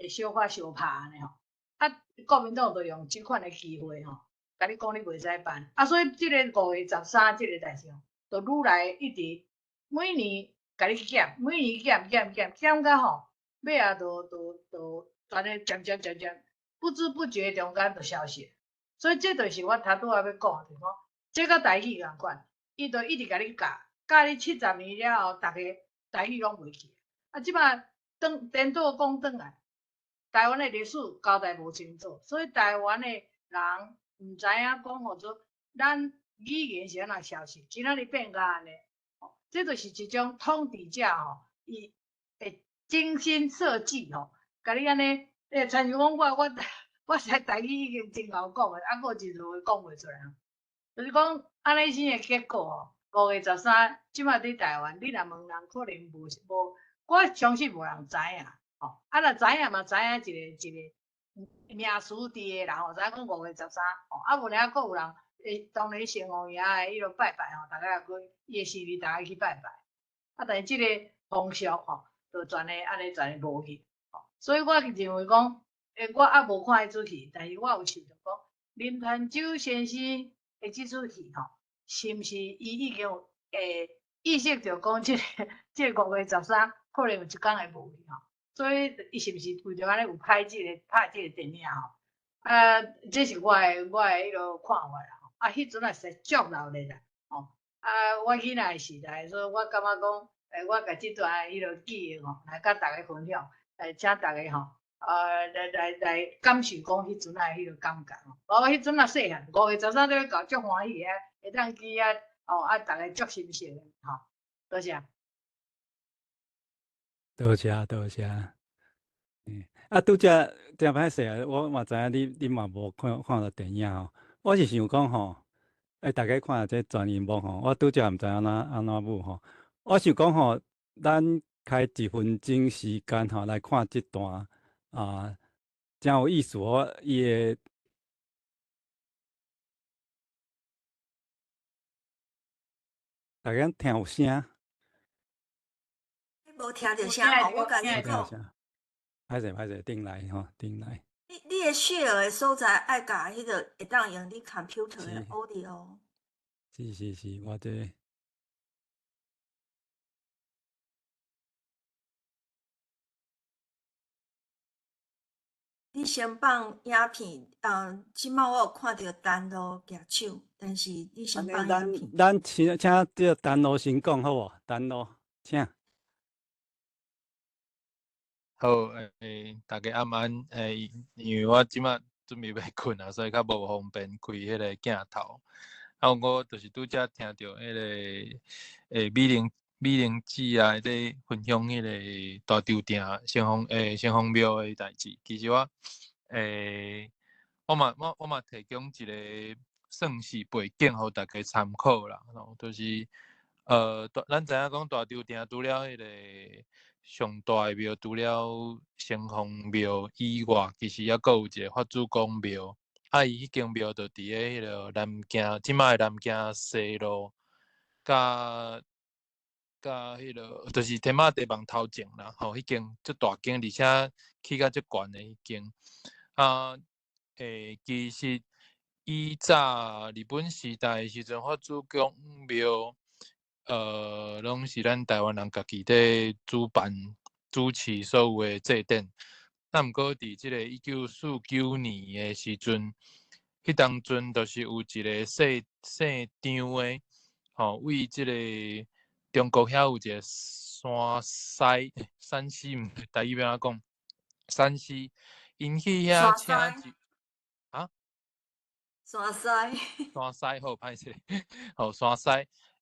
小可相拍按呢吼，啊，國民黨就用這款的機會吼，共你講你袂使辦，啊，所以這个五月十三這个代誌吼，就愈來一直每年共你減，每年減減減減甲吼，尾仔就全咧漸漸漸漸，不知不覺中間就消失。所以這就是我頭拄仔欲講的，就是講這佮台語仝款，伊就一直共你教，教你70年了後，逐家台語攏袂記。啊，這擺轉顛倒講轉來，台灣的歷史交代無清楚，所以台灣的人毋知影講號做咱语言是按怎消失，今仔日变甲按呢，吼，这就是一种统治者吼，伊会精心设计吼，共你按呢，亲像讲我实台语已经真𠢕讲的，啊，阁有一句话讲袂出来，就是讲按呢生的结果吼，5月13，这摆伫台湾，你若问人，可能无无，我相信无人知影，吼，啊，若知影嘛，知影一个一个名词伫的啦吼，知影讲5月13，吼，啊，无尔阁有人会当然城隍爷的彼落拜拜吼，逐家也去伊的生日，逐家去拜拜，啊，但是这个风俗吼，就全个按呢全个无去，吼，所以我认为讲，我犹无看彼出戏，但是我有想著讲，林传洲先生的这出戏吼，是毋是伊已经有意识著讲这个这个5月13可能有一工会无去吼，所以伊是毋是为著按呢有拍这个拍这个电影吼？啊，这是我的彼落看法啦吼。啊，彼阵也实足热闹啦，吼。啊，我囡仔的时代，所以我感觉讲，我共这段彼落记忆吼，来佮大家分享，请大家吼，来感受讲彼阵仔彼落感觉吼。我彼阵仔细汉，5月13咧搞足欢喜的，会当去遐，哦，啊，逐家足心情的，吼。多谢。多谢多谢。啊，拄才真歹势啊，我嘛知影你嘛无看著电影吼。我是想讲吼，逐家看这全萤幕吼，我拄才毋知按怎舞吼。我想讲吼，咱开一分钟时间吼来看这段啊，真有意思哦。伊的大家听有声？无听著声吼，我共你讲。歹势歹势，转来吼，转来。你的 share 的所在爱共彼个会当用你 computer 的 audio。是是是，我这。你先放影片，这摆我有看著陈露举手，但是你先放影片。咱请这个陈露先讲好无？陈露，请。好，大家暗安，因为我这摆准备欲睏啊，所以较无方便开彼个镜头。啊，我就是拄才听著彼个，美玲姊啊，咧分享彼个大稻埕城隍庙的代志。其实我，我嘛提供一个算是背景，予大家参考啦。就是，咱知影讲大稻埕除了彼个上大的庙，除了城隍庙以外，其实犹阁有一个法主公庙。啊，伊彼间庙就伫咧彼个南京，这摆的南京西路，佮彼个就是天马地网头前啦，吼，彼间足大间，而且起甲足悬的彼间。啊，其实以早日本时代的时阵，法主公庙，拢是咱台湾人家己咧主办、主持所有的祭典。啊，毋过伫这个1949年的时阵，彼当阵就是有一个姓张的，吼，为这个中国遐有一个山西，山西毋对，台语欲按怎讲？山西，𪜶去遐请一，啊？山西。山西好，歹势，好，山西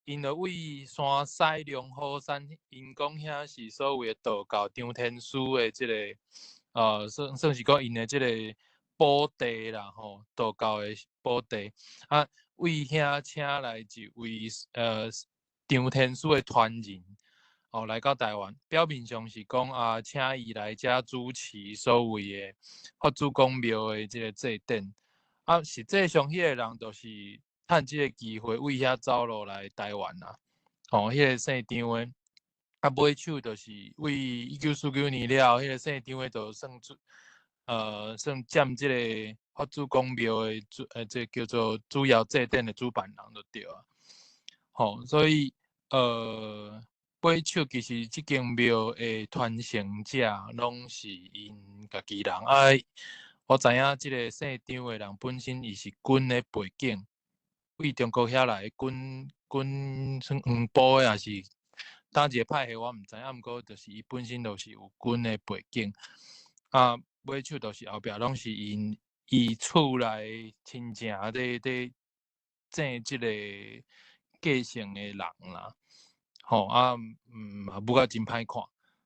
，𪜶就为山西龙虎山，𪜶讲遐是所谓的道教张天师的这个，算是讲𪜶的这个宝地啦，吼，道教的宝地。啊，为遐请来一位，张天师的传人，哦，来到台湾，表面上是讲啊，请伊来遮主持所谓的法主公庙的这个祭典。啊，实际上彼个人就是趁这个机会为遐走路来台湾啦。吼，彼个姓张的，啊，尾手就是为1949年了后，彼个姓张的就算主，算占这个法主公庙的主，这叫做主要祭典的主办人就对啊。吼，所以，尾手其实这间庙的传承者拢是𪜶家己人。啊，我知影这个姓张的人本身伊是军的背景，为中国遐来军算黄埔的，抑是佗一个派系我毋知，啊，毋过就是伊本身就是有军的背景。啊，尾手就是后壁拢是𪜶伊厝内亲情咧正這个继承的人啦，吼啊，嘛舞甲真歹看，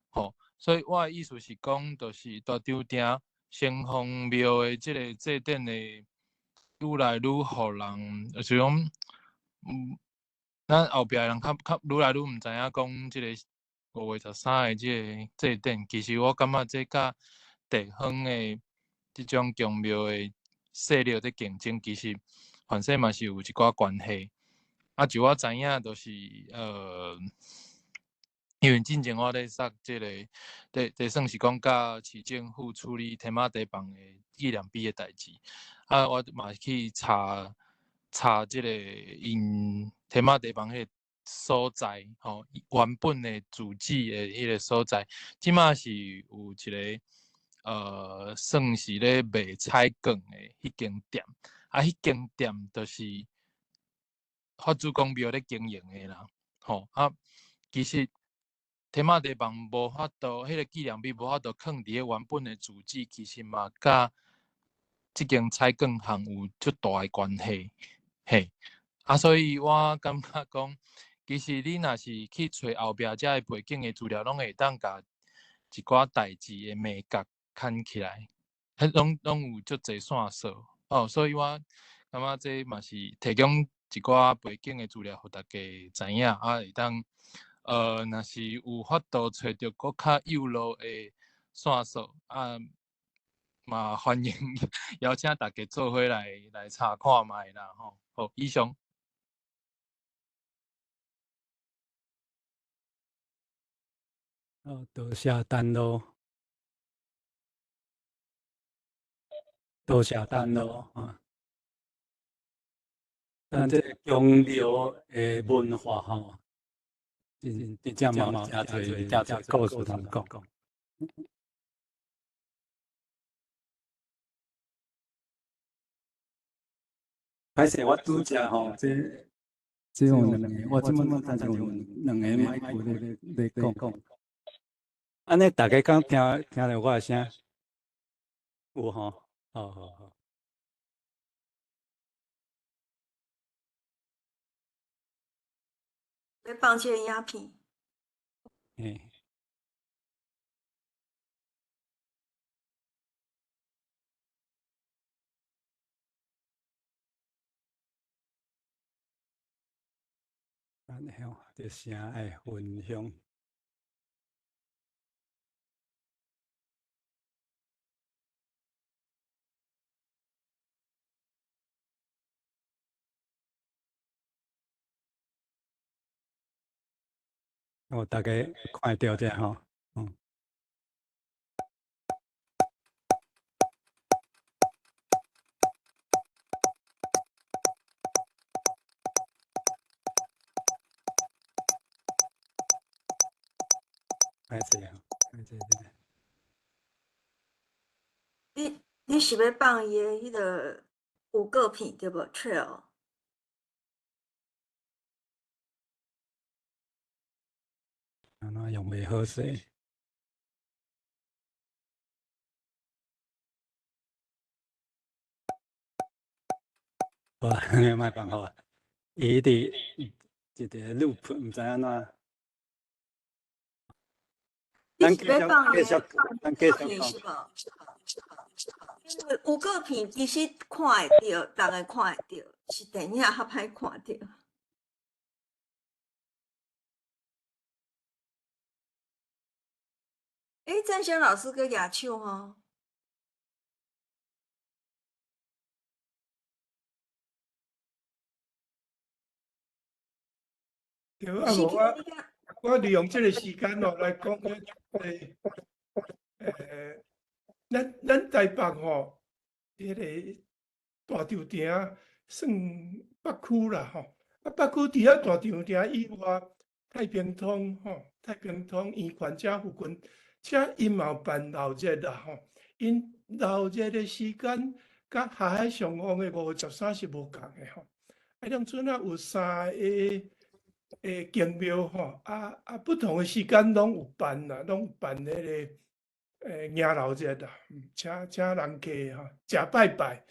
吼，所以我的意思是讲，就是大稻埕城隍庙的這个祭典的愈来愈予人，就是讲，咱后壁的人较愈来愈毋知影讲這个5月13的這个祭典，其实我感觉这佮地方的這种宫庙的势力咧竞争，其实反正嘛是有一寡关系。啊，就我知影，就是因为进前我咧杀这个，咧算是讲佮市政府处理天马地房的纪念碑的代志。啊，我嘛去查查这个𪜶天马地房彼个所在，吼，原本的住址的彼个所在，这马是有一个算是咧卖彩卷的彼间店，啊，彼间店就是法主公庙咧经营的啦，吼啊，其实天马地房无法度，彼个纪念碑无法度囥伫咧原本的住址，其实嘛佮这间彩卷行有足大的关系，嘿，啊，所以我感觉讲，其实你若是去揣后壁遮的背景的资料，拢会当共一寡代志的眉角牵起来，彼拢有足济线索哦，所以我感觉这嘛是提供一寡背景的资料，予大家知影，啊，会当，若是有法度揣著阁较幼路的线索，啊，嘛欢迎邀请大家做伙来查看觅啦，吼。好，以上。哦，多谢陈露，多谢陈露啊。咱这个宫庙的文化吼，真真正嘛有诚济诚济故事通讲。歹势，我拄才吼，这有两个，我这摆亲像有两个麦克咧讲。按呢，大家敢听著我的声？有吼，好好好。欲放这个影片。嘿。咱吼，这声爱分享。哦，大家看会著这吼，歹势啊，歹势这。你是欲放伊的彼个预告片对无？Trail。按怎用袂好势？好啊，莫办法，伊伫一个 loop，毋知按怎。你是欲放继续，咱继续讲。因为预告片其实看会著，逐个看会著，是电影较歹看著。欸，赞轩老师阁举手吼。对，啊，无我利用这个时间哦来讲个，咱台北吼，彼个大稻埕算北区啦吼，啊北区除了大稻埕以外，太平通吼，太平通圆环遮附近，遮𪜶嘛有办闹热啦吼，𪜶闹热的时间，佮下海上王的5月13是无仝的吼，啊，当阵啊有三个宫庙吼，啊不同的时间拢有办啦，拢有办彼个迎闹热啦，请人客吼，食拜拜。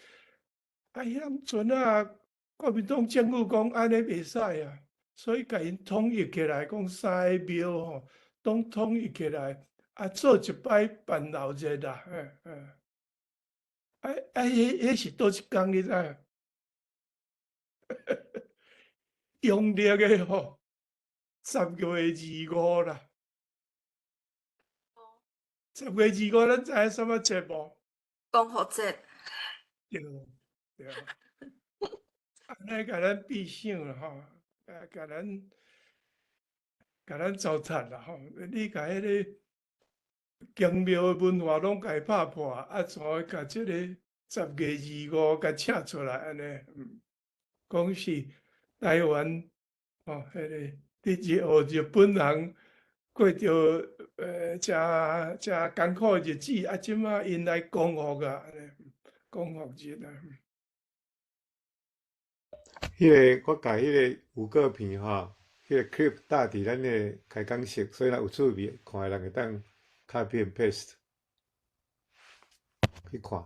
啊，彼当阵啊，國民黨政府講按呢袂使啊，所以共𪜶統一起來，講三个廟吼，攏統一起來，啊做一擺辦老日啦，嗯嗯。啊啊，彼彼是佗一工你知影？陽曆的吼，10月25啦。十月二五，咱知影啥物節無？光復節。對對。按呢共咱閉想啦吼，共共咱共咱糟蹋啦吼！你共彼个宮廟的文化攏共伊拍破，啊，怎會共這个十月二五共請出來按呢？講是台灣吼，彼个佇日予日本人過著誠誠艱苦的日子，啊，這馬𪜶來光復啊，按呢光復日啊。彼个我共彼个預告片吼，彼个 clip 搭佇咱的開講室，所以若有趣味看的人會當 copy and paste 去看。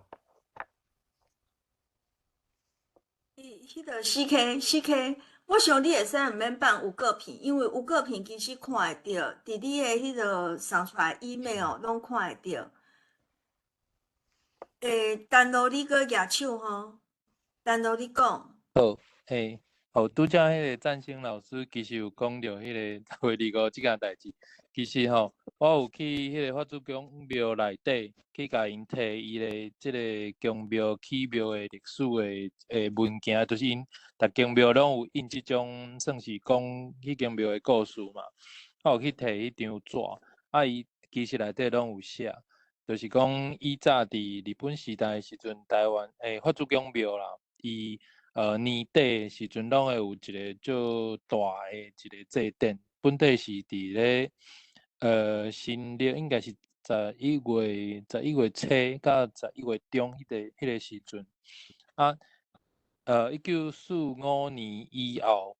彼个 CK CK，我想你會使毋免放預告片，因為預告片其實看會著，佇你的彼个送出來 email 攏看會著。陳露你閣舉手吼，陳露你講。好，嘿，好，拄才彼个贊星老師其實有講著彼個十月25這件代誌，其實吼，我有去彼個法主公廟內底去共𪜶提伊的這個宮廟起廟的歷史的文件，就是𪜶逐間廟攏有印這種算是講彼間廟的故事嘛。我有去提彼張紙，啊，伊其實內底攏有寫，就是講以早佇日本時代的時陣，台灣法主公廟啦，伊年底的時陣，攏會有一個足大的一個祭典，本底是佇咧新曆應該是11月11月初到11月中彼個時陣。啊，1945年以後，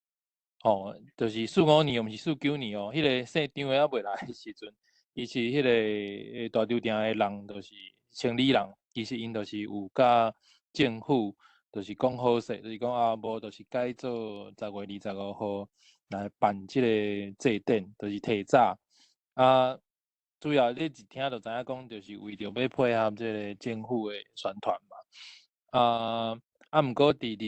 吼，就是四五年，毋是49年哦，彼個姓張的猶未來的時陣，伊是彼個大稻埕的人，就是城里人，其實𪜶就是有佮政府。就是講好勢，就是講啊，無就是改做10月25號來辦這個祭典，就是提早。啊，主要你一聽就知影講，就是為著欲配合這個政府的宣傳嘛。啊啊，毋過佇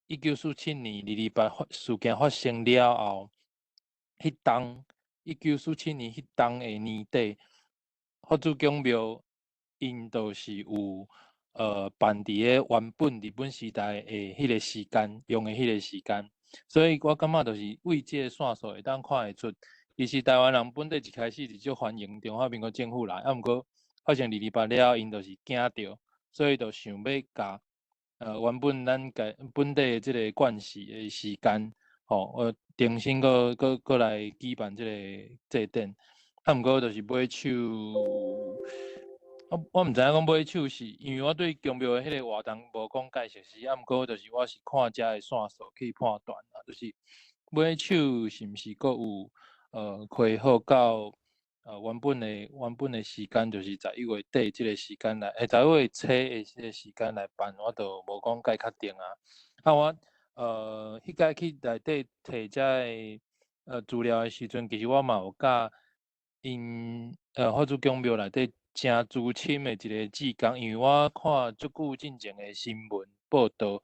2281947年228發事件發生了後，彼冬1947年彼冬的年底，佛祖宮廟𪜶就是有辦佇咧原本日本時代的彼個時間，用的彼個時間，所以我感覺就是為這個線索會當看會出，其實台灣人本底一開始是足歡迎中華民國政府來，啊，毋過發生二二八了後，𪜶就是驚著，所以就想欲共原本咱家本底的這個慣勢的時間，吼，重新閣閣閣來舉辦這個祭典，啊，毋過就是尾手。我毋知影講尾手是，因為我對宮廟的彼個活動無講介熟悉，啊，毋過就是我是看遮的線索去判斷啦，就是尾手是毋是閣有恢復到原本的時間，就是11月底這個時間來，11月初的這個時間來辦，我就無講介確定啊。啊，我彼擺去內底提遮个資料的時陣，其實我嘛有佮𪜶法主公廟內底誠資深的一個志工，因為我看足久進前的新聞報道，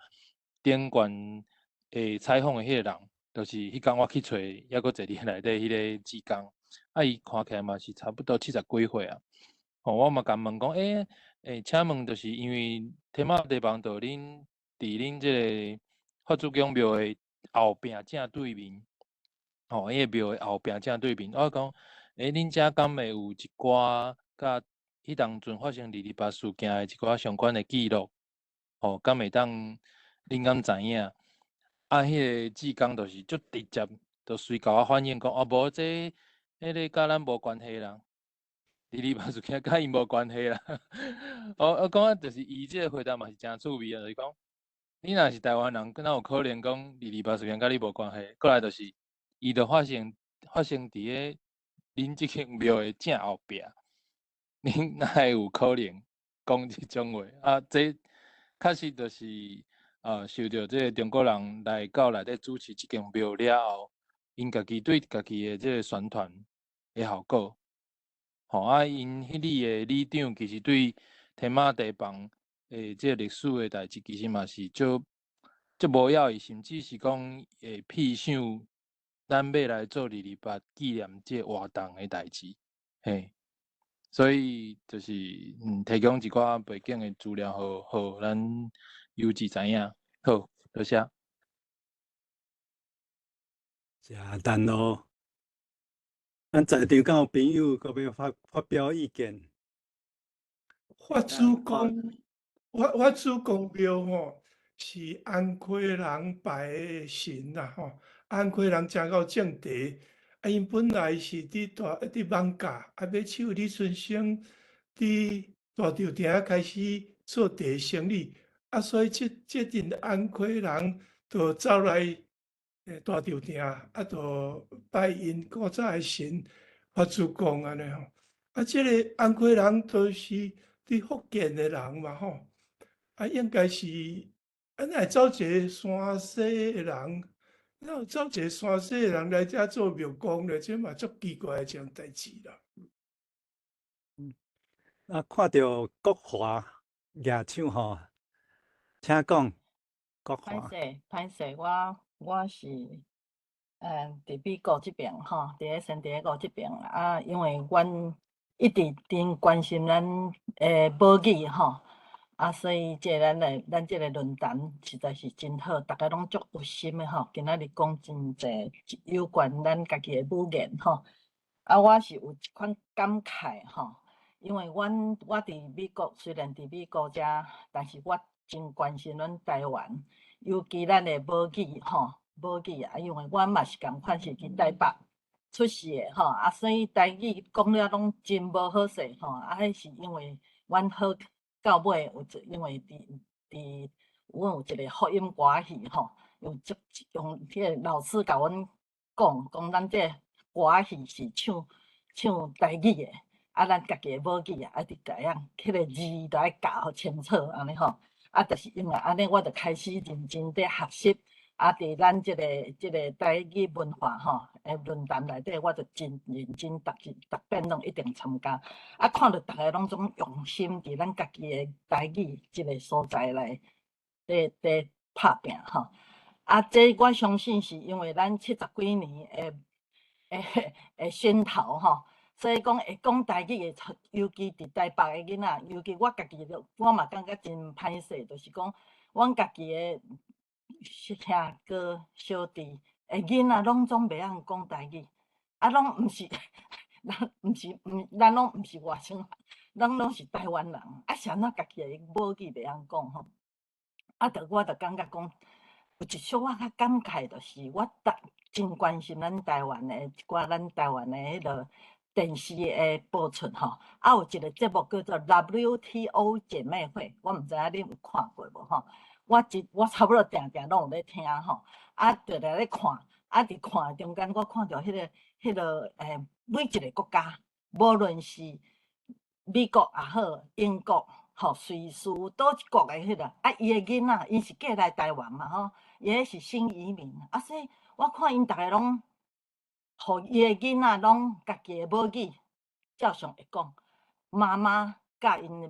頂懸會採訪的彼個人，就是彼工我去揣，猶閣坐佇內底彼個志工，啊，伊看起來嘛是差不多七十幾歲啊。吼，我嘛共問講，請問就是因為天馬地方就恁佇恁這個法主公廟的後壁正對面，吼，彼个廟的後壁正對面，我講，恁遮敢會有一寡佮彼當陣發生二二八事件的一寡相關的記錄，吼，敢會當恁敢知影？啊，彼个志工就是足直接，就隨共我反映講，哦，無這彼个佮咱無關係啦，二二八事件佮𪜶無關係啦。我感覺就是伊這個回答嘛是誠趣味啊，就是講，你若是台灣人，敢有可能講二二八事件佮你無關係？過來就是，伊就發生佇咧恁這間廟的正後壁。恁哪會有可能講這種話？啊，這確實就是受著這个中國人來到內底主持這間廟了後，𪜶家己對家己的這个宣傳的效果，吼啊，𪜶彼里的里長其實對天馬地房的這个歷史的代誌，其實嘛是足足無了意，甚至是講會避想咱欲來做228紀念這个活動的代誌，嘿。所以就是提供一寡背景的資料，予咱優質知影。好，多謝。謝陳咯。咱在場敢有朋友閣欲發表意見？法主公，法主公廟吼，是安溪人拜的神啦吼。安溪人誠𠢕種茶，啊，𪜶本來是佇艋舺，啊，尾手李春生佇大稻埕開始做茶生意，啊，所以這陣安溪人就走來大稻埕，啊，就拜𪜶古早的神法主公按呢吼。啊，這個安溪人都是佇福建的人嘛吼，啊，應該是啊，哪會走一个山西的人？哪有走一个山西的人來遮做廟公咧？這嘛足奇怪的一項代誌啦。啊，看著國華舉手吼，請講。國華。歹勢，歹勢，我是佇美國這邊吼，佇咧聖地亞哥這邊啊，因為阮一直真關心咱的母語吼，啊，所以這咱的咱這个論壇實在是真好，逐家攏足有心的吼。今仔日講真濟有關咱家己的語言吼，啊，我是有一款感慨吼，因為阮我佇美國，雖然佇美國遮，但是我真關心阮台灣，尤其咱的母語吼，母語啊，因為阮嘛是仝款是佇台北出世的吼，啊，所以台語講了攏真無好勢吼，啊，彼是因為阮好到尾有一，因為佇阮有一个福音歌戲吼，用這用彼个老師共阮講，講咱這个歌戲是唱台語的，啊，咱家己的母語啊，愛直共樣，彼个字都愛教予清楚按呢吼，啊，就是因為按呢，我就開始認真佇學習。啊！佇咱這个台語文化吼，論壇內底，我就真認真，逐日逐遍攏一定參加。啊，看著逐个攏總用心佇咱家己的台語這个所在來佇拍拚吼。啊，這我相信是因為咱七十幾年的熏陶吼，所以講會講台語的，尤其佇台北的囡仔，尤其我家己，我嘛感覺真歹勢，就是講阮家己的兄哥小弟的囡仔，攏總袂曉講台語，啊，攏毋是，咱毋是毋，咱攏毋是外省人，咱攏是台灣人，啊，是按怎家己的母語袂曉講吼？啊，著我著感覺講，有一小可較感慨，就是我逐真關心咱台灣的一寡咱台灣的彼个電視的播出吼，啊，有一个節目叫做 WTO 姐妹會，我毋知影恁有看過無吼？我差不多定定攏有咧聽吼，啊，就來咧看，啊，佇看中間，我看著彼個每一个國家，無論是美國也好，英國吼，瑞士佗一國的彼個，啊，伊的囡仔，𪜶是過來台灣嘛吼，伊彼是新移民，啊，所以我看𪜶逐个攏，予伊的囡仔攏家己的母語照常會講，媽媽教𪜶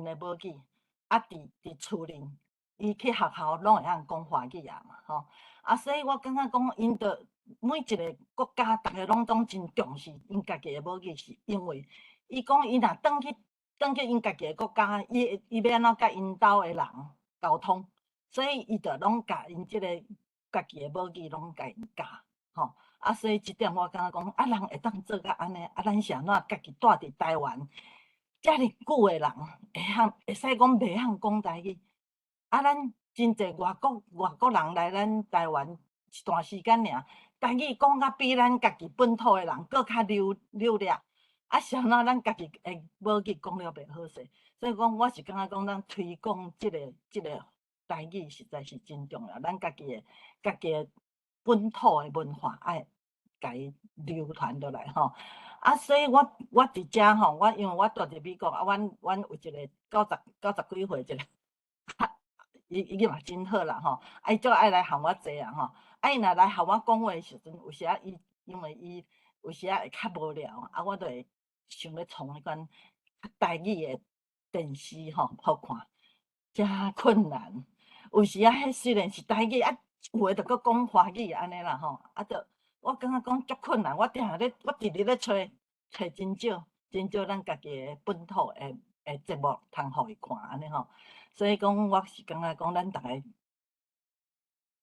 的母語，啊，佇厝裡。伊去學校攏會曉講華語啊嘛，吼啊，所以我感覺講，𪜶著每一个國家，逐个攏總真重視𪜶家己的母語，是因為伊講伊若轉去𪜶家己的國家，伊欲按怎佮𪜶兜的人溝通，所以伊就攏共𪜶這个家己的母語攏共𪜶教，吼啊，所以這點我感覺講，啊，人會當做甲按呢，啊，咱是按怎家己蹛佇台灣遮爾久的人，會曉會使講袂曉講台語？啊，咱真濟外國人來咱台灣一段時間爾，台語講甲比咱家己本土的人閣較流利。啊，是按怎咱家己的母語講了袂好勢？所以講，我是感覺講，咱推廣這个台語實在是真重要。咱家己的本土的文化愛共伊流傳落來吼。啊，所以我佇遮吼，我因為我蹛佇美國啊，阮有一個九十幾歲一個。伊伊嘛真好啦吼，啊伊足愛來和我坐啊吼，啊伊若來和我講話的時陣，有時仔伊因為伊有時仔會較無聊，啊我就會想欲創彼款較台語的電視吼，予看，誠困難。有時仔彼雖然是台語，啊有的就閣講華語按呢啦吼，啊就我感覺講足困難，我定定咧，我直直咧揣揣真少，真少咱家己的本土的節目通予伊看按呢吼。所以講我是感覺講咱逐个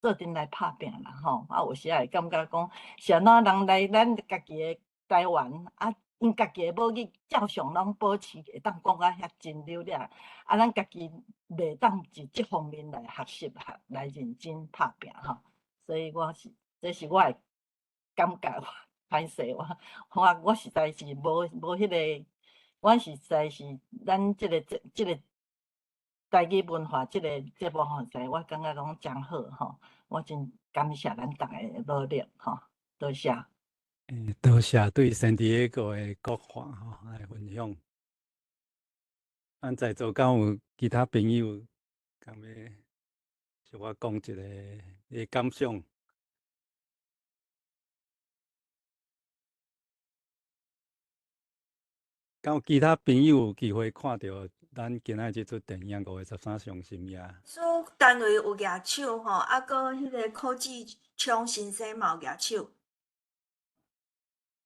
做陣來拍拚啦吼，啊有時仔會感覺講是按怎人來咱家己的台灣啊，𪜶家己的母語照常攏保持會當講甲遐真流利，啊咱家己袂當佇這方面來學習、學來認真拍拚吼。所以我是這是我的感覺，歹勢我我實在是無彼個，我實在是咱這個台語文化這個節目吼，實在我感覺講真好吼，我真感謝咱逐个努力吼，多謝。多謝對聖地亞哥的國話吼來分享。咱在座敢有其他朋友敢欲小可講一下的感想？敢有其他朋友有機會看著咱今仔這齣電影《5月13傷心夜》？所單位有舉手吼，啊，閣彼個柯志聰先生嘛有舉手。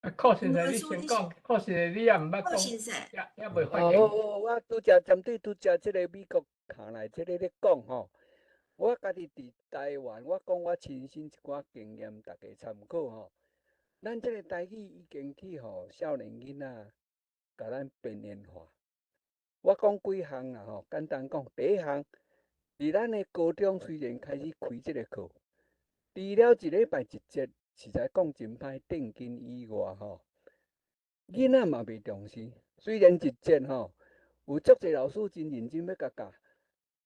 啊，柯先生，你先講。柯先生，你也毋捌講，也未發言。哦，我拄才針對拄才這個美國下來這個咧講吼，我家己佇台灣，我講我親身一寡經驗，大家參考吼。咱這個台語已經去予少年囡仔共咱邊緣化。我講幾項啦吼，簡單講，第一項，佇咱的高中雖然開始開這個課，除了一禮拜一節，實在講真歹定根以外吼，囡仔嘛袂重視。雖然一節吼，有足濟老師真認真欲共教，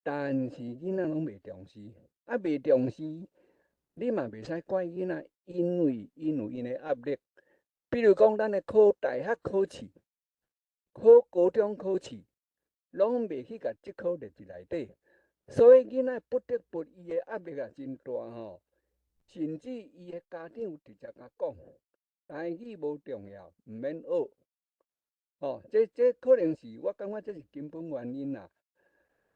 但是囡仔攏袂重視。啊，袂重視，你嘛袂使怪囡仔，因為𪜶有𪜶的壓力。比如講，咱的考大學考試、考高中考試，攏袂去共這科列佇內底，所以囡仔不得不伊的壓力也真大吼。甚至伊的家長直接共講，台語無重要，毋免學。吼，這可能是我感覺這是根本原因啦。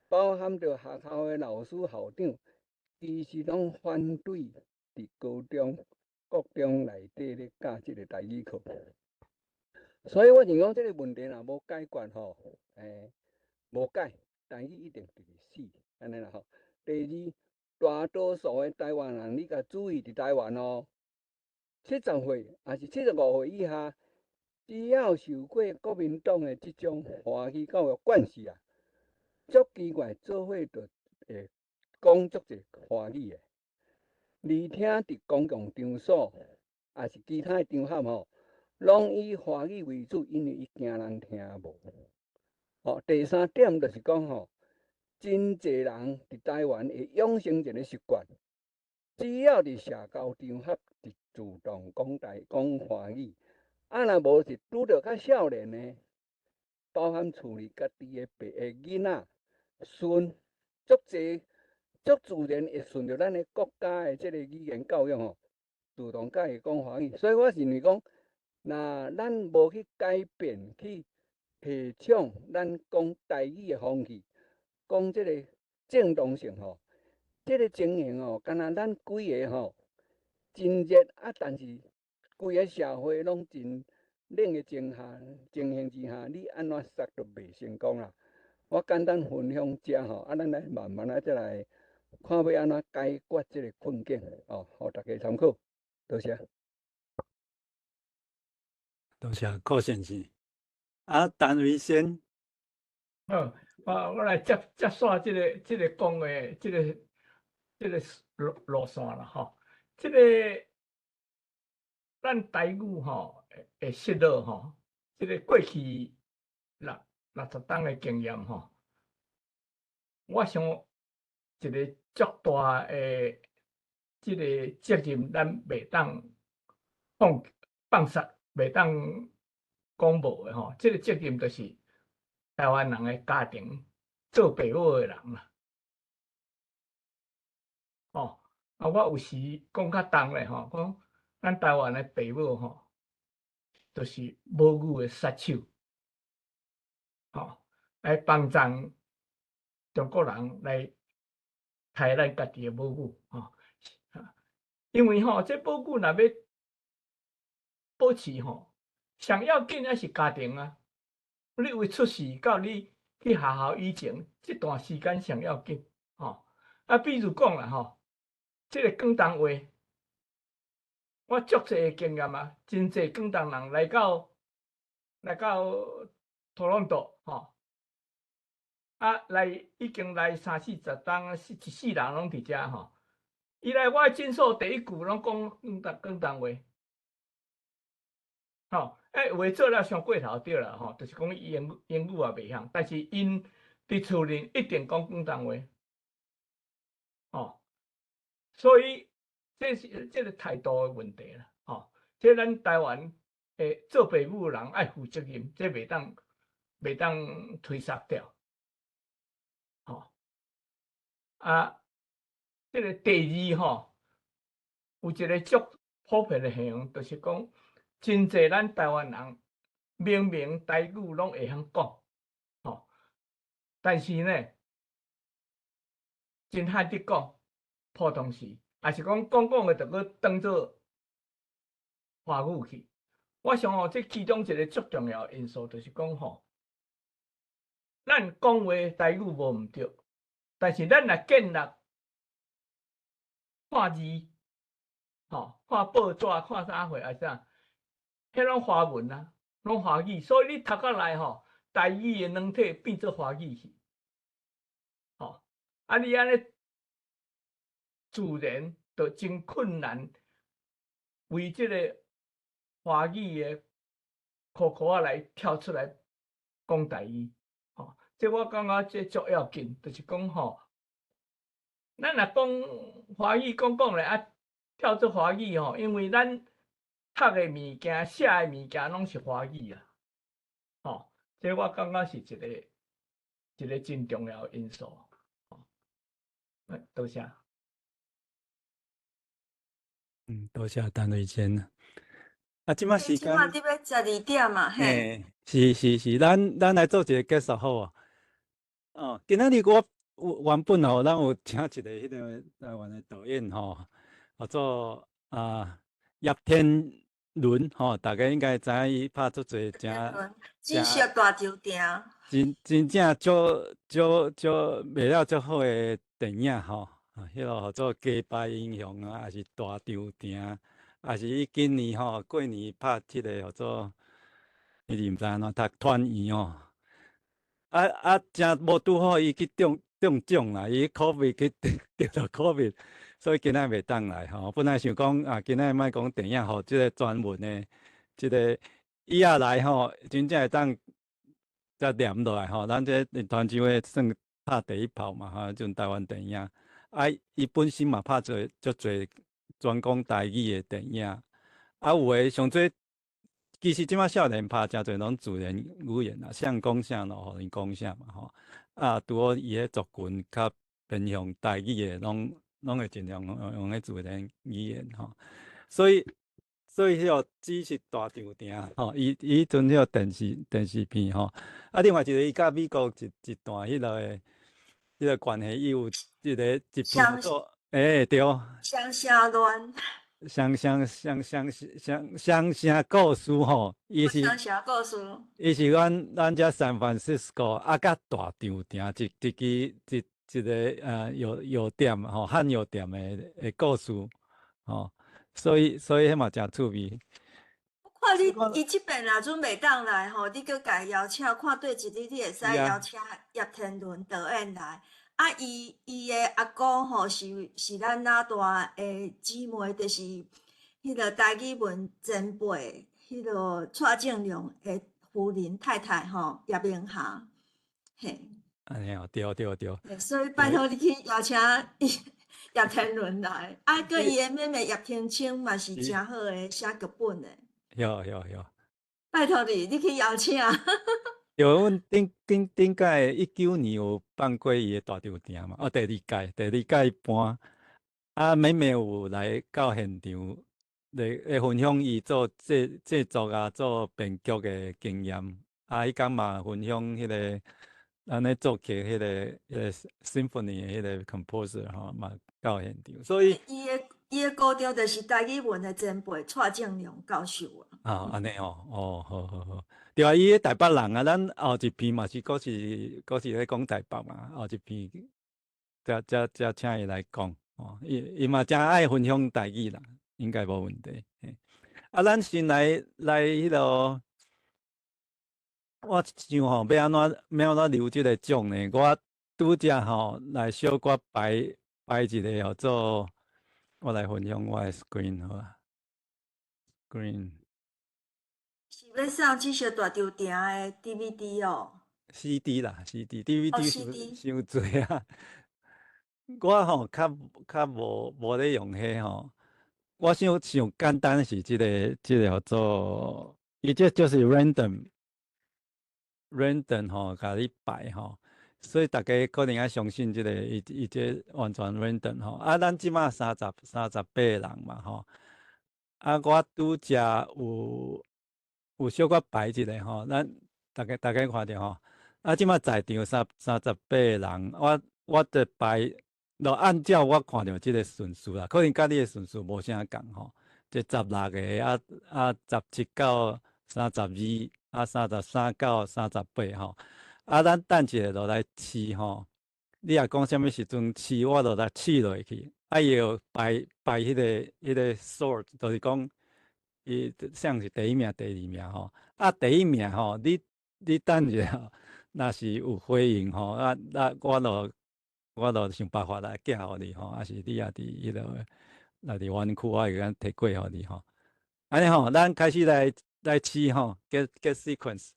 包含著學校的老師、校長，其實攏反對佇高中、國中內底咧教這個台語課。所以我認為講這個問題若無解決吼，無解，台語一定直直死，按呢啦吼。第二，大多數的台灣人，你共注意佇台灣哦，70歲抑是75歲以下，只要受過國民黨的這種華語教育灌輸啊，足奇怪，做伙就會講足濟華語的，而且佇公共場所，抑是其他的場合吼，攏以華語為主，因為伊驚人聽無。吼，第三點就是講吼，真濟人佇台灣會養成一個習慣，只要佇社交場合，就自動講華語。啊，若無是拄著較少年的，包含厝裡家己的爸的囡仔、孫，足濟足自然會順著咱的國家的這個語言教育吼，自動佮會講華語。所以我認為講，若咱無去改變，去提倡咱講台語的風氣，講這個正當性吼，這個情形吼，敢若咱規個吼真熱啊，但是規個社會攏真冷的情形之下，你按怎殺都袂成功啦。我簡單分享這吼，啊，咱來慢慢仔再來看欲按怎解決這個困境哦，予大家參考。多謝。多謝柯先生。啊，陳維先。好，我來接續這個講的這個路線啦吼。這個咱台語吼會失落吼，這個過去60冬的經驗吼，我想一個足大的這個責任，咱袂當放殺，袂當講無的吼。這個責任就是台灣人的家庭做爸母的人啦。啊，我有時講較重咧吼，講咱台灣的爸母吼，就是母語的殺手，吼，來幫助中國人來刣咱家己的母語，吼。因為吼，這母語若欲保持吼，上要緊還是家庭啊。你為出世到你去學校以前，這段時間上要緊，吼。啊，比如講啦，吼，這个廣東話，我足濟的經驗啊，真濟廣東人來到多倫多，吼，啊，來已經來三四十冬，一世人攏佇遮吼。伊來我的診所第一句攏講廣東話，吼，欸，有的做了傷過頭對啦，吼，就是講伊英語也袂曉，但是𪜶佇厝裡一定講廣東話，吼，所以這是這个態度的問題啦，吼，這咱台灣的做爸母的人愛負責任，這袂當推捒掉，吼，啊。這个第二吼，有一个足普遍的現象，就是講真濟咱台灣人明明台語攏會曉講，吼，但是呢，真罕得講普通話，抑是講講講的就閣轉做華語去。我想吼，這其中一个足重要的因素，就是講吼，咱講話台語無毋對，但是咱若建立看字，吼，看報紙，看啥貨，抑啥，彼攏華文啊，攏華語，所以你讀落來吼，台語的軟體變做華語去，吼，啊，你按呢自然就真困難，為這个華語的殼殼仔來跳出來講台語，吼，這我感覺這足要緊，就是講吼，咱若講華語講講咧，啊，跳做華語吼，因為咱讀的物件、寫的物件攏是華語啊，吼，這我感覺是一個真重要的因素。吼，多謝。嗯，多謝陳瑞堅。啊，這擺時間，這擺佇欲12點嘛，嘿。嘿，是是是，咱來做一个結束好無？哦，今仔日我原本吼，咱有請一个彼个台灣的導演吼，叫做啊葉天倫吼，大家應該知影伊拍足濟誠紫色大稻埕，真正足足足賣了足好的電影吼，彼个號做《街霸英雄》啊，抑是大稻埕，抑是伊今年吼過年拍這个號做，伊毋知按怎讀團圓吼。啊啊，誠無拄好，伊去中獎啦！伊 COVID 去得著 COVID，所以今仔袂當來吼。本來想講啊，今仔莫講電影，予這个專門的這个伊也來吼，真正會當才念落來吼。咱這團長會算拍第一炮嘛吼，陣台灣電影。啊，伊本身嘛拍做足濟專講台語的電影。啊，有的上濟。其實這擺少年拍誠濟攏自然語言啦，想講啥就予𪜶講啥嘛吼。啊，拄好伊彼族群較偏向台語的，攏會盡量用彼自然語言吼。所以彼个紫色大稻埕吼，伊彼陣彼个電視片吼。啊，另外一个伊佮美國一段彼个關係，伊有一篇做，欸，對。雙城戀。雙雙雙雙雙雙城故事吼，伊是雙城故事，伊是阮遮 San Francisco 啊，佮大稻埕一一支一一个藥店吼，漢藥店的故事吼，所以彼嘛誠趣味。我看你伊這擺若準袂當來吼，你閣共伊邀請，看佗一日你會使邀請葉天倫導演來。啊，伊的阿姑吼是咱老大的姊妹，就是彼个台語文前輩，彼个蔡正良的夫人太太吼，葉明霞，嘿。按呢哦，對對對。所以拜託你去邀請葉天倫來，啊，閣伊的妹妹葉天青嘛是誠好的寫劇本的。有有有。拜託你，你去邀請。對，阮頂頂頂屆19年有放過伊的大稻埕嘛，哦，第二屆，第二屆搬。啊，美美有來到現場來分享伊做製作啊、做編劇的經驗。啊，彼工嘛分享彼個咱咧作曲彼個 symphony 的彼個 composer 吼嘛到現場，所以伊的高中就是台語文的前輩蔡正良教授啊。啊，按呢哦，哦，好好好，對啊，伊咧台北人啊，咱後一篇嘛是閣是咧講台北嘛，後一篇才請伊來講，哦，伊嘛誠愛分享台語啦，應該無問題。啊，咱先來彼囉，我想吼，欲按怎留這个獎呢？我拄才吼來小可排排一个號做，我來分享我的 screen 好啊，screen。是欲送這些大稻埕的 DVD 哦？CD 啦，CD，DVD 傷傷濟啊！我吼較無咧用彼吼，我想上簡單是這個號做，伊這就是 random。random 吼，共你排吼，所以逐家可能愛相信這个，伊這完全 random 吼。啊，咱這馬38個人嘛吼。啊，我拄才有小可排一下吼，咱逐家看著吼。啊，這馬在場38個人，我著排，就按照我看著這个順序啦，可能佮你的順序無啥仝吼。這16個啊，17到32。啊，33到38吼，啊，咱等一下就來試吼。你若講啥物時陣試，我就來試落去。啊，伊會排排彼個 sort，就是講伊啥是第一名、第二名吼。啊，第一名吼，你等一下，若是有回應吼，啊，那我就想辦法來寄予你吼，啊是你也佇彼个，若佇灣區，我會共提過予你吼。按呢吼，咱開始來試吼，get sequence，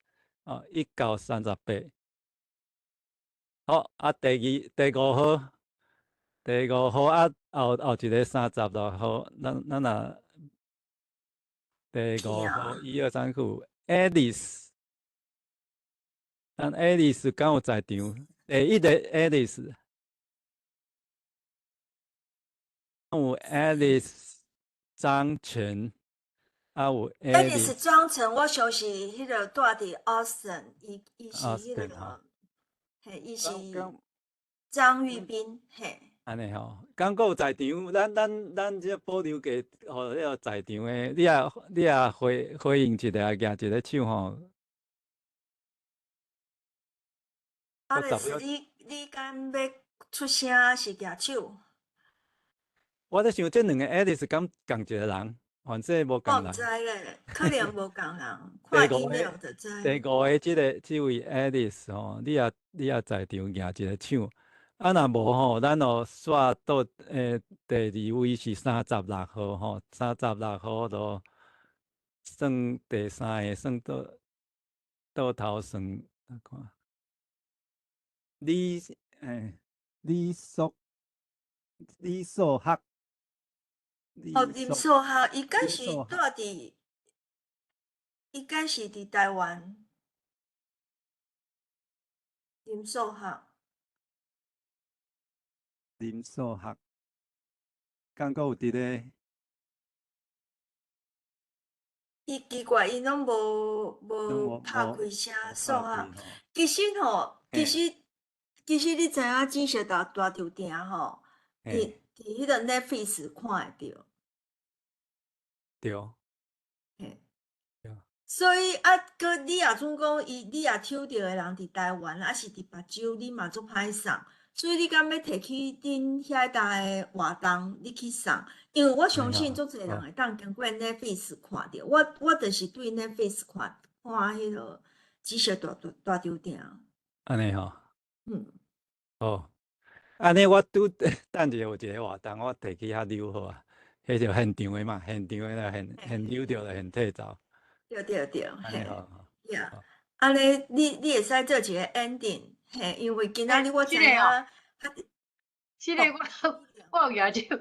哦，1到38。好，啊，第二第五號，第五號啊，後一个36號，咱若第五號，一二三四五，Alice，咱 Alice 敢有在場？第一个 Alice，有 Alice 張全。啊有 Alice 張成，我相信彼个住佇 Austin，伊是彼个，嘿，伊是張玉斌，嘿。按呢吼，敢閣有在場？咱這保留給予彼个在場的，你也回應一下，舉一个手吼。 Alice，你敢欲出聲是舉手？我咧想，這兩個 Alice 敢仝一个人？反正無仝人。我毋知咧，可能無仝人，看 email 就知。第五个這位 Alice 吼，你也在場舉一个手。啊，若無吼，咱就煞到第二位是36號吼，三十六號就算第三个，算倒頭算，我看。李碩學。哦，林碩學，伊敢是佇台灣？林碩學。林碩學，敢閣有佇咧？伊奇怪，伊攏無拍開聲碩學。其實吼，其實你知影紫色大稻埕吼，佇彼个 Netflix 看會著。對。嘿。對。所以啊，閣你若準講伊，你若抽著的人佇台灣，抑是佇別州，你嘛足歹送。所以你敢欲提去恁遐搭的活動，你去送，因為我相信足濟人會當經過 Netflix 看著。我就是對 Netflix 看看彼个紫色大稻埕。按呢吼。嗯。哦，按呢我拄等一下有一个活動，我提去遐溜好啊。彼就現場的嘛，現場的現溜著就現提走。對對對，按呢吼。呀，按呢你會使做一个 ending，嘿，因為今仔日我知影。這个我有舉手，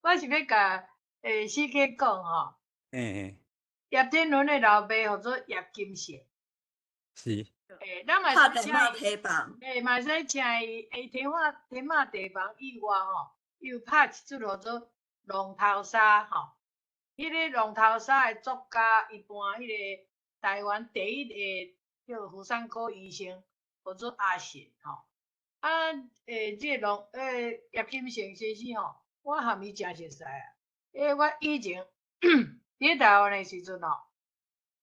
我是欲共CK 講吼。葉天倫的老爸號做葉金燮。是。咱嘛會使請伊，嘛會使請伊，天馬地房以外吼，伊有拍一出號做《浪頭沙》吼。彼个《浪頭沙》的作家，伊扮彼个台灣第一个叫婦產科醫生，號做阿信吼。啊，這個浪葉金勝先生吼，我和伊誠熟似啊。我以前佇咧台灣的時陣吼，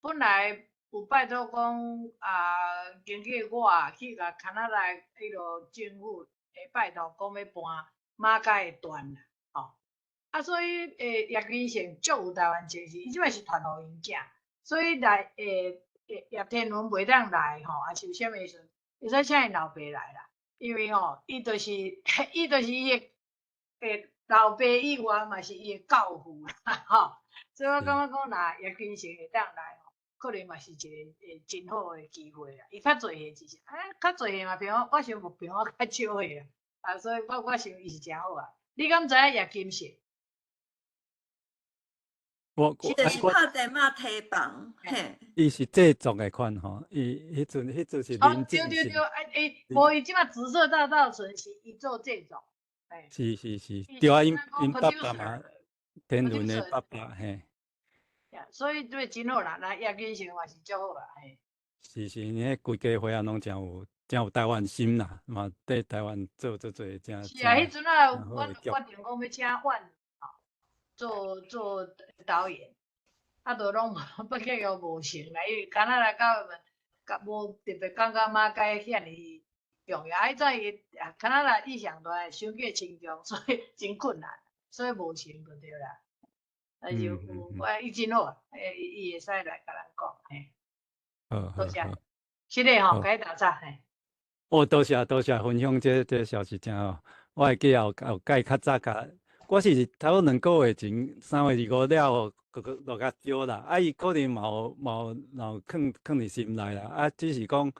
本來有拜託講啊，經過我去共加拿大彼落政府會拜託講欲搬馬偕的團啦，吼。啊，所以葉金勝足有台灣精神，伊這擺是傳予𪜶囝，所以來葉天倫袂當來吼，抑是有啥物時陣，會使請𪜶老爸來啦。因為吼，伊就是伊的老爸以外，嘛是伊的教父啦，吼。所以我感覺講，若葉金勝會當來吼，可能嘛是一個真好的機會啦。伊較濟歲一些，啊，較濟歲嘛，比我我想比我較少歲啦，啊，所以我想伊是誠好啊。你敢知影葉金勝？我是就是拍電馬提防，嘿。伊是製作的款吼，伊彼陣是哦，對對對，啊無伊這擺紫色大稻埕是伊做製作，嘿。是是是，對啊，𪜶爸爸嘛，天倫的爸爸嘿。所以對真好啦，那葉金勝嘛是足好啦，嘿。是是，𪜶彼規家伙仔攏誠有台灣心啦，嘛對台灣做做做誠。是啊，彼陣啊，阮決定講欲請阮做導演，啊，都攏不結果無成啦，因為加拿大九月份，甲無特別感覺馬偕遐爾重要，啊，彼陣伊啊加拿大意向大，傷過親強，所以真困難，所以無成就對啦。但是有我伊真好啊，伊會使來共咱講，嘿。好，多謝，是的吼，共你打岔嘿。哦，多謝多謝分享這消息真好，我會記後後蓋較早共。我是差不多2個月前，3月25了後，閣閣落較少啦。啊，伊可能嘛有嘛有嘛有囥囥佇心內啦。啊，只是講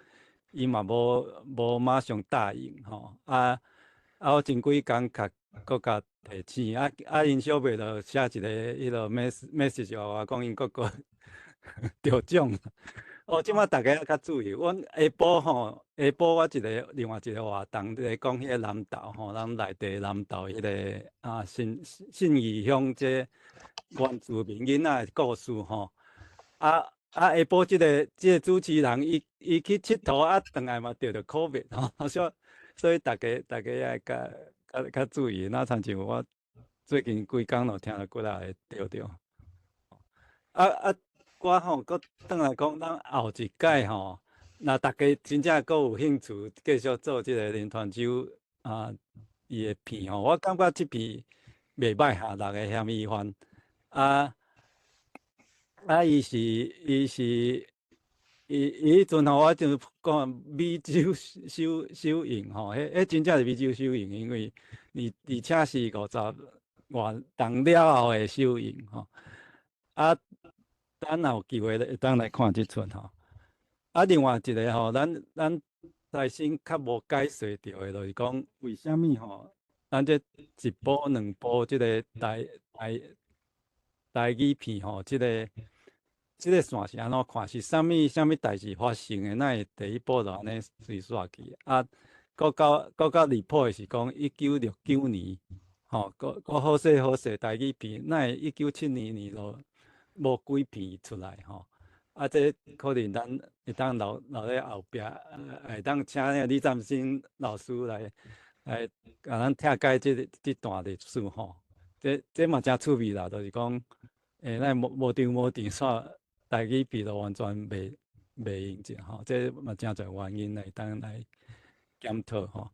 伊嘛無馬上答應吼。啊啊，我前幾工較閣共提醒，啊啊，𪜶小妹就寫一個彼落 message 予我，講𪜶閣閣得獎。哦，這擺大家較注意，阮下晡吼，下晡我一個另外一個活動，咧講彼個南投吼，咱內地南投彼個啊信義鄉這原住民囡仔的故事吼。啊啊，下晡這個主持人，伊去𨑨迌啊，轉來嘛著著 COVID 吼，所以大家愛較較較注意。若親像我最近幾工就聽著幾若個著著。啊啊！我吼，閣轉來講，咱後一屆吼，若大家真正閣有興趣繼續做這個林傳洲啊，伊的片吼，我感覺這片袂歹哈，六个嫌疑犯啊啊，伊伊是伊伊彼陣吼，我就講美酒首映吼，彼真正是美酒首映，因為而且是50外冬了後的首映吼，啊。咱若有機會會當來看這齣吼。啊，另外一個吼，咱內心較無解釋著的，就是講為啥物吼，咱這一部兩部這個台語片吼，這個線是按怎看？是啥物啥物代誌發生的？哪會第一部就按呢隨煞去？啊，閣較離譜的是講1969年，吼，閣好勢好勢台語片，哪會1972年就無幾片出來吼？啊，這可能咱會當留咧後壁，會當請那個李占生老師來共咱拆解這段歷史吼。這嘛誠趣味啦，就是講，咱無無長無長煞台語片就完全袂用者吼，這嘛誠濟原因來當來檢討吼。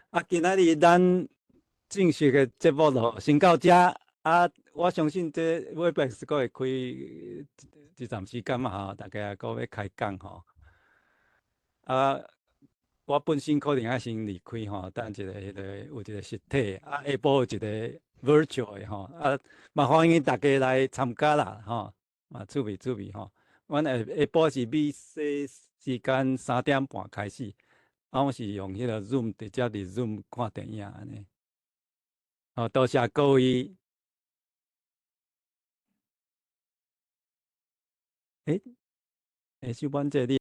啊，今仔日咱正式的節目就先到這。啊，我相信這 Webex 閣會開一陣時間嘛吼，大家閣欲開講吼。啊，我本身可能愛先離開吼，等一下彼個有一個實體，啊，下晡有一個 virtual 的吼，啊，嘛歡迎大家來參加啦吼，嘛趣味趣味吼。阮下晡是美西時間3點半開始，啊，我是用彼個 Zoom 直接佇 Zoom 看電影按呢。好，多謝各位。欸，小婉姐你。